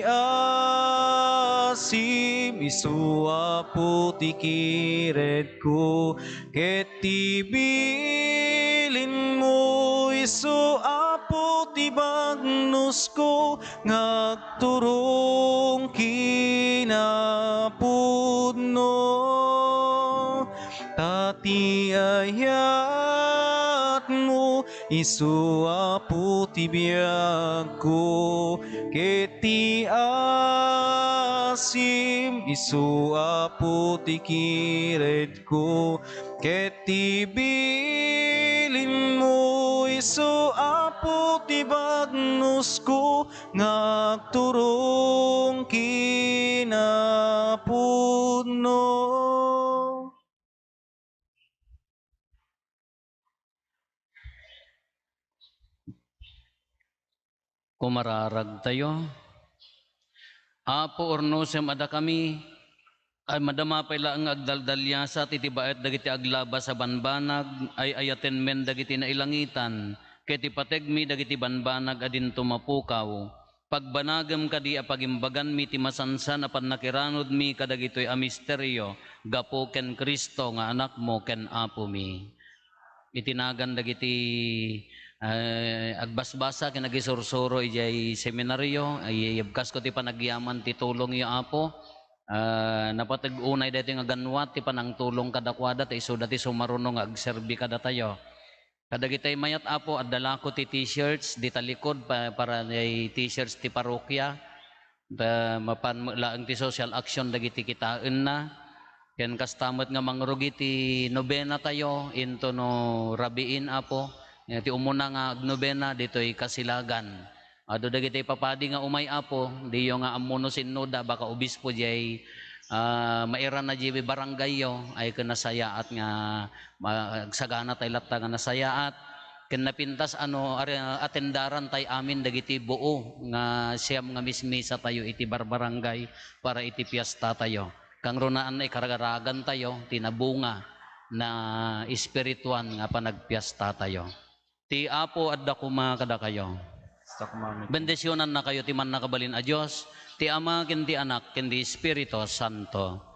asim, isu, Apo, ti kiredko, ket ti bilinmo, isu, Apo, ti bagnusko nga agturong kinapudno. Ti ayatmo, isu, Apo, ti biagko, ket ti asim, isu, Apo, ti kiredko, ket ti bilinmo, isu, Apo, ti bagnosko, nga agturong kinapudno. Kumararagtayo. Apo, urnosem a dakami, ay madama pay laeng nga agdaldaliasat iti baet dagiti aglabas a banbanag, ay-ayatenmen dagiti nailangitan, ket ipategmi dagiti banbanag a dinto mapukaw. Pagbanagem kadi a pagimbaganmi ti masansan a pannakiranudmi kadagitoy a misterio gapu ken Cristo nga Anakmo ken Apomi. Iti nagan dagiti, eh, agbasbasa ken agisursuro idiay seminario, ay yebkasko ti panagyaman ti tulongyo, Apo. Ah, napateg unay daytoy nga ganwat ti panangtulong kadakuada, ta isuda ti sumaruno nga agserbi kadatayo. Kadagitay mayat, Apo, adda lako ti T-shirts, di talikod, pa-, para ti T-shirts ti parokia. Ta mapan met laeng ti social action dagiti kitaenna. Ken kasta met nga mangrugi ti nobenatayo, into no rabiin, Apo, eh, ti umuna nga agnobena ditoy Kasilagan. Adu dagiti papadi nga umay, Apo, diyo nga ammo no sinnoda, baka obispo diay, ah, mairana diay barangayyo, ay ken nasayaat nga ma-, agsagana tay latta nga nasayaat. Ken napintas a no, are-, atendaran tay amin dagiti buo nga siam nga mismisa tayo iti barbarangay para iti piesta tayo. Kangrunaan na ikaragaragan tayo ti nabunga na espirituan nga panagpiesta tayo. Ti Apo adda koma kadakayo. Basta koma met. Bendisionannakayo ti Mannakabalin a Dios, ti Ama, ken ti Anak, ken ti Espiritu Santo.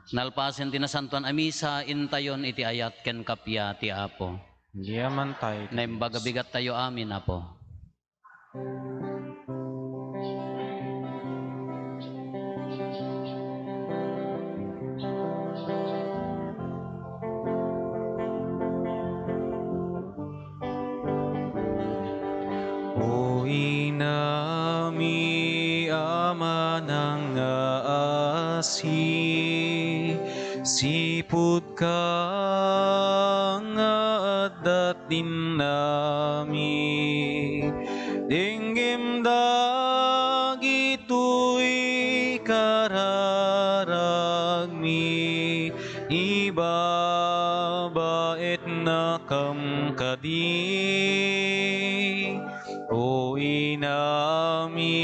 Nalpasen ti Nasantoan a Misa, intayon iti ayat ken kappia ti Apo. Agyamankami. Naimbag a bigattayo amin, Apo. O inami a manangngaasi, sipud ka nga adda ti innami. Denggem dagitoy kararagmi, ibabaetnakam kadi. O inami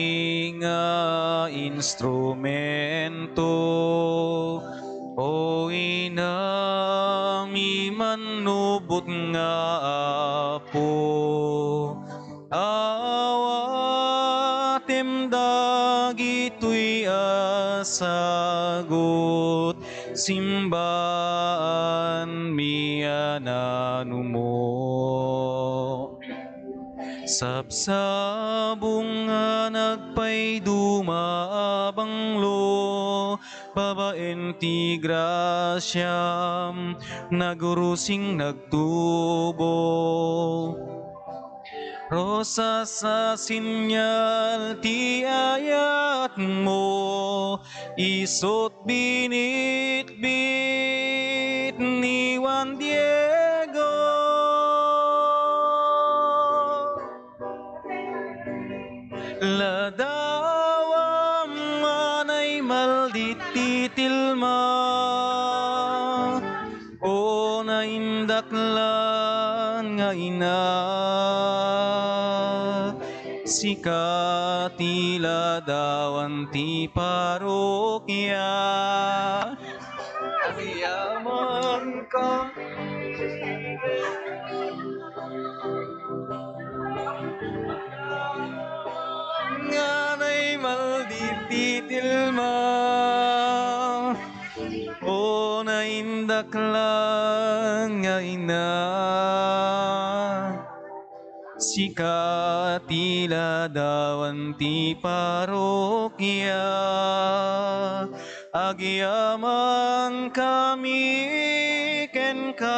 nga instrumento, o inami mannubot nga Apo, awatem dagitoy a sagut, simbaanmi a nanumo. Sabsabong nga nagpayduma a banglo, babaen ti grasiam, nagrusing nagtubo. Rosas a senyal ti ayatmo, isut' binitbit ni Juan Diego. Ladawam a naimaldit ti tilma, o naindaklan nga ina. Sika ti ladawan ti parokia. Agyaman ka. Nga naimaldit ti tilma, o naindaklan nga ina. Sika ti ladawan ti parokia, agyamankami kenka.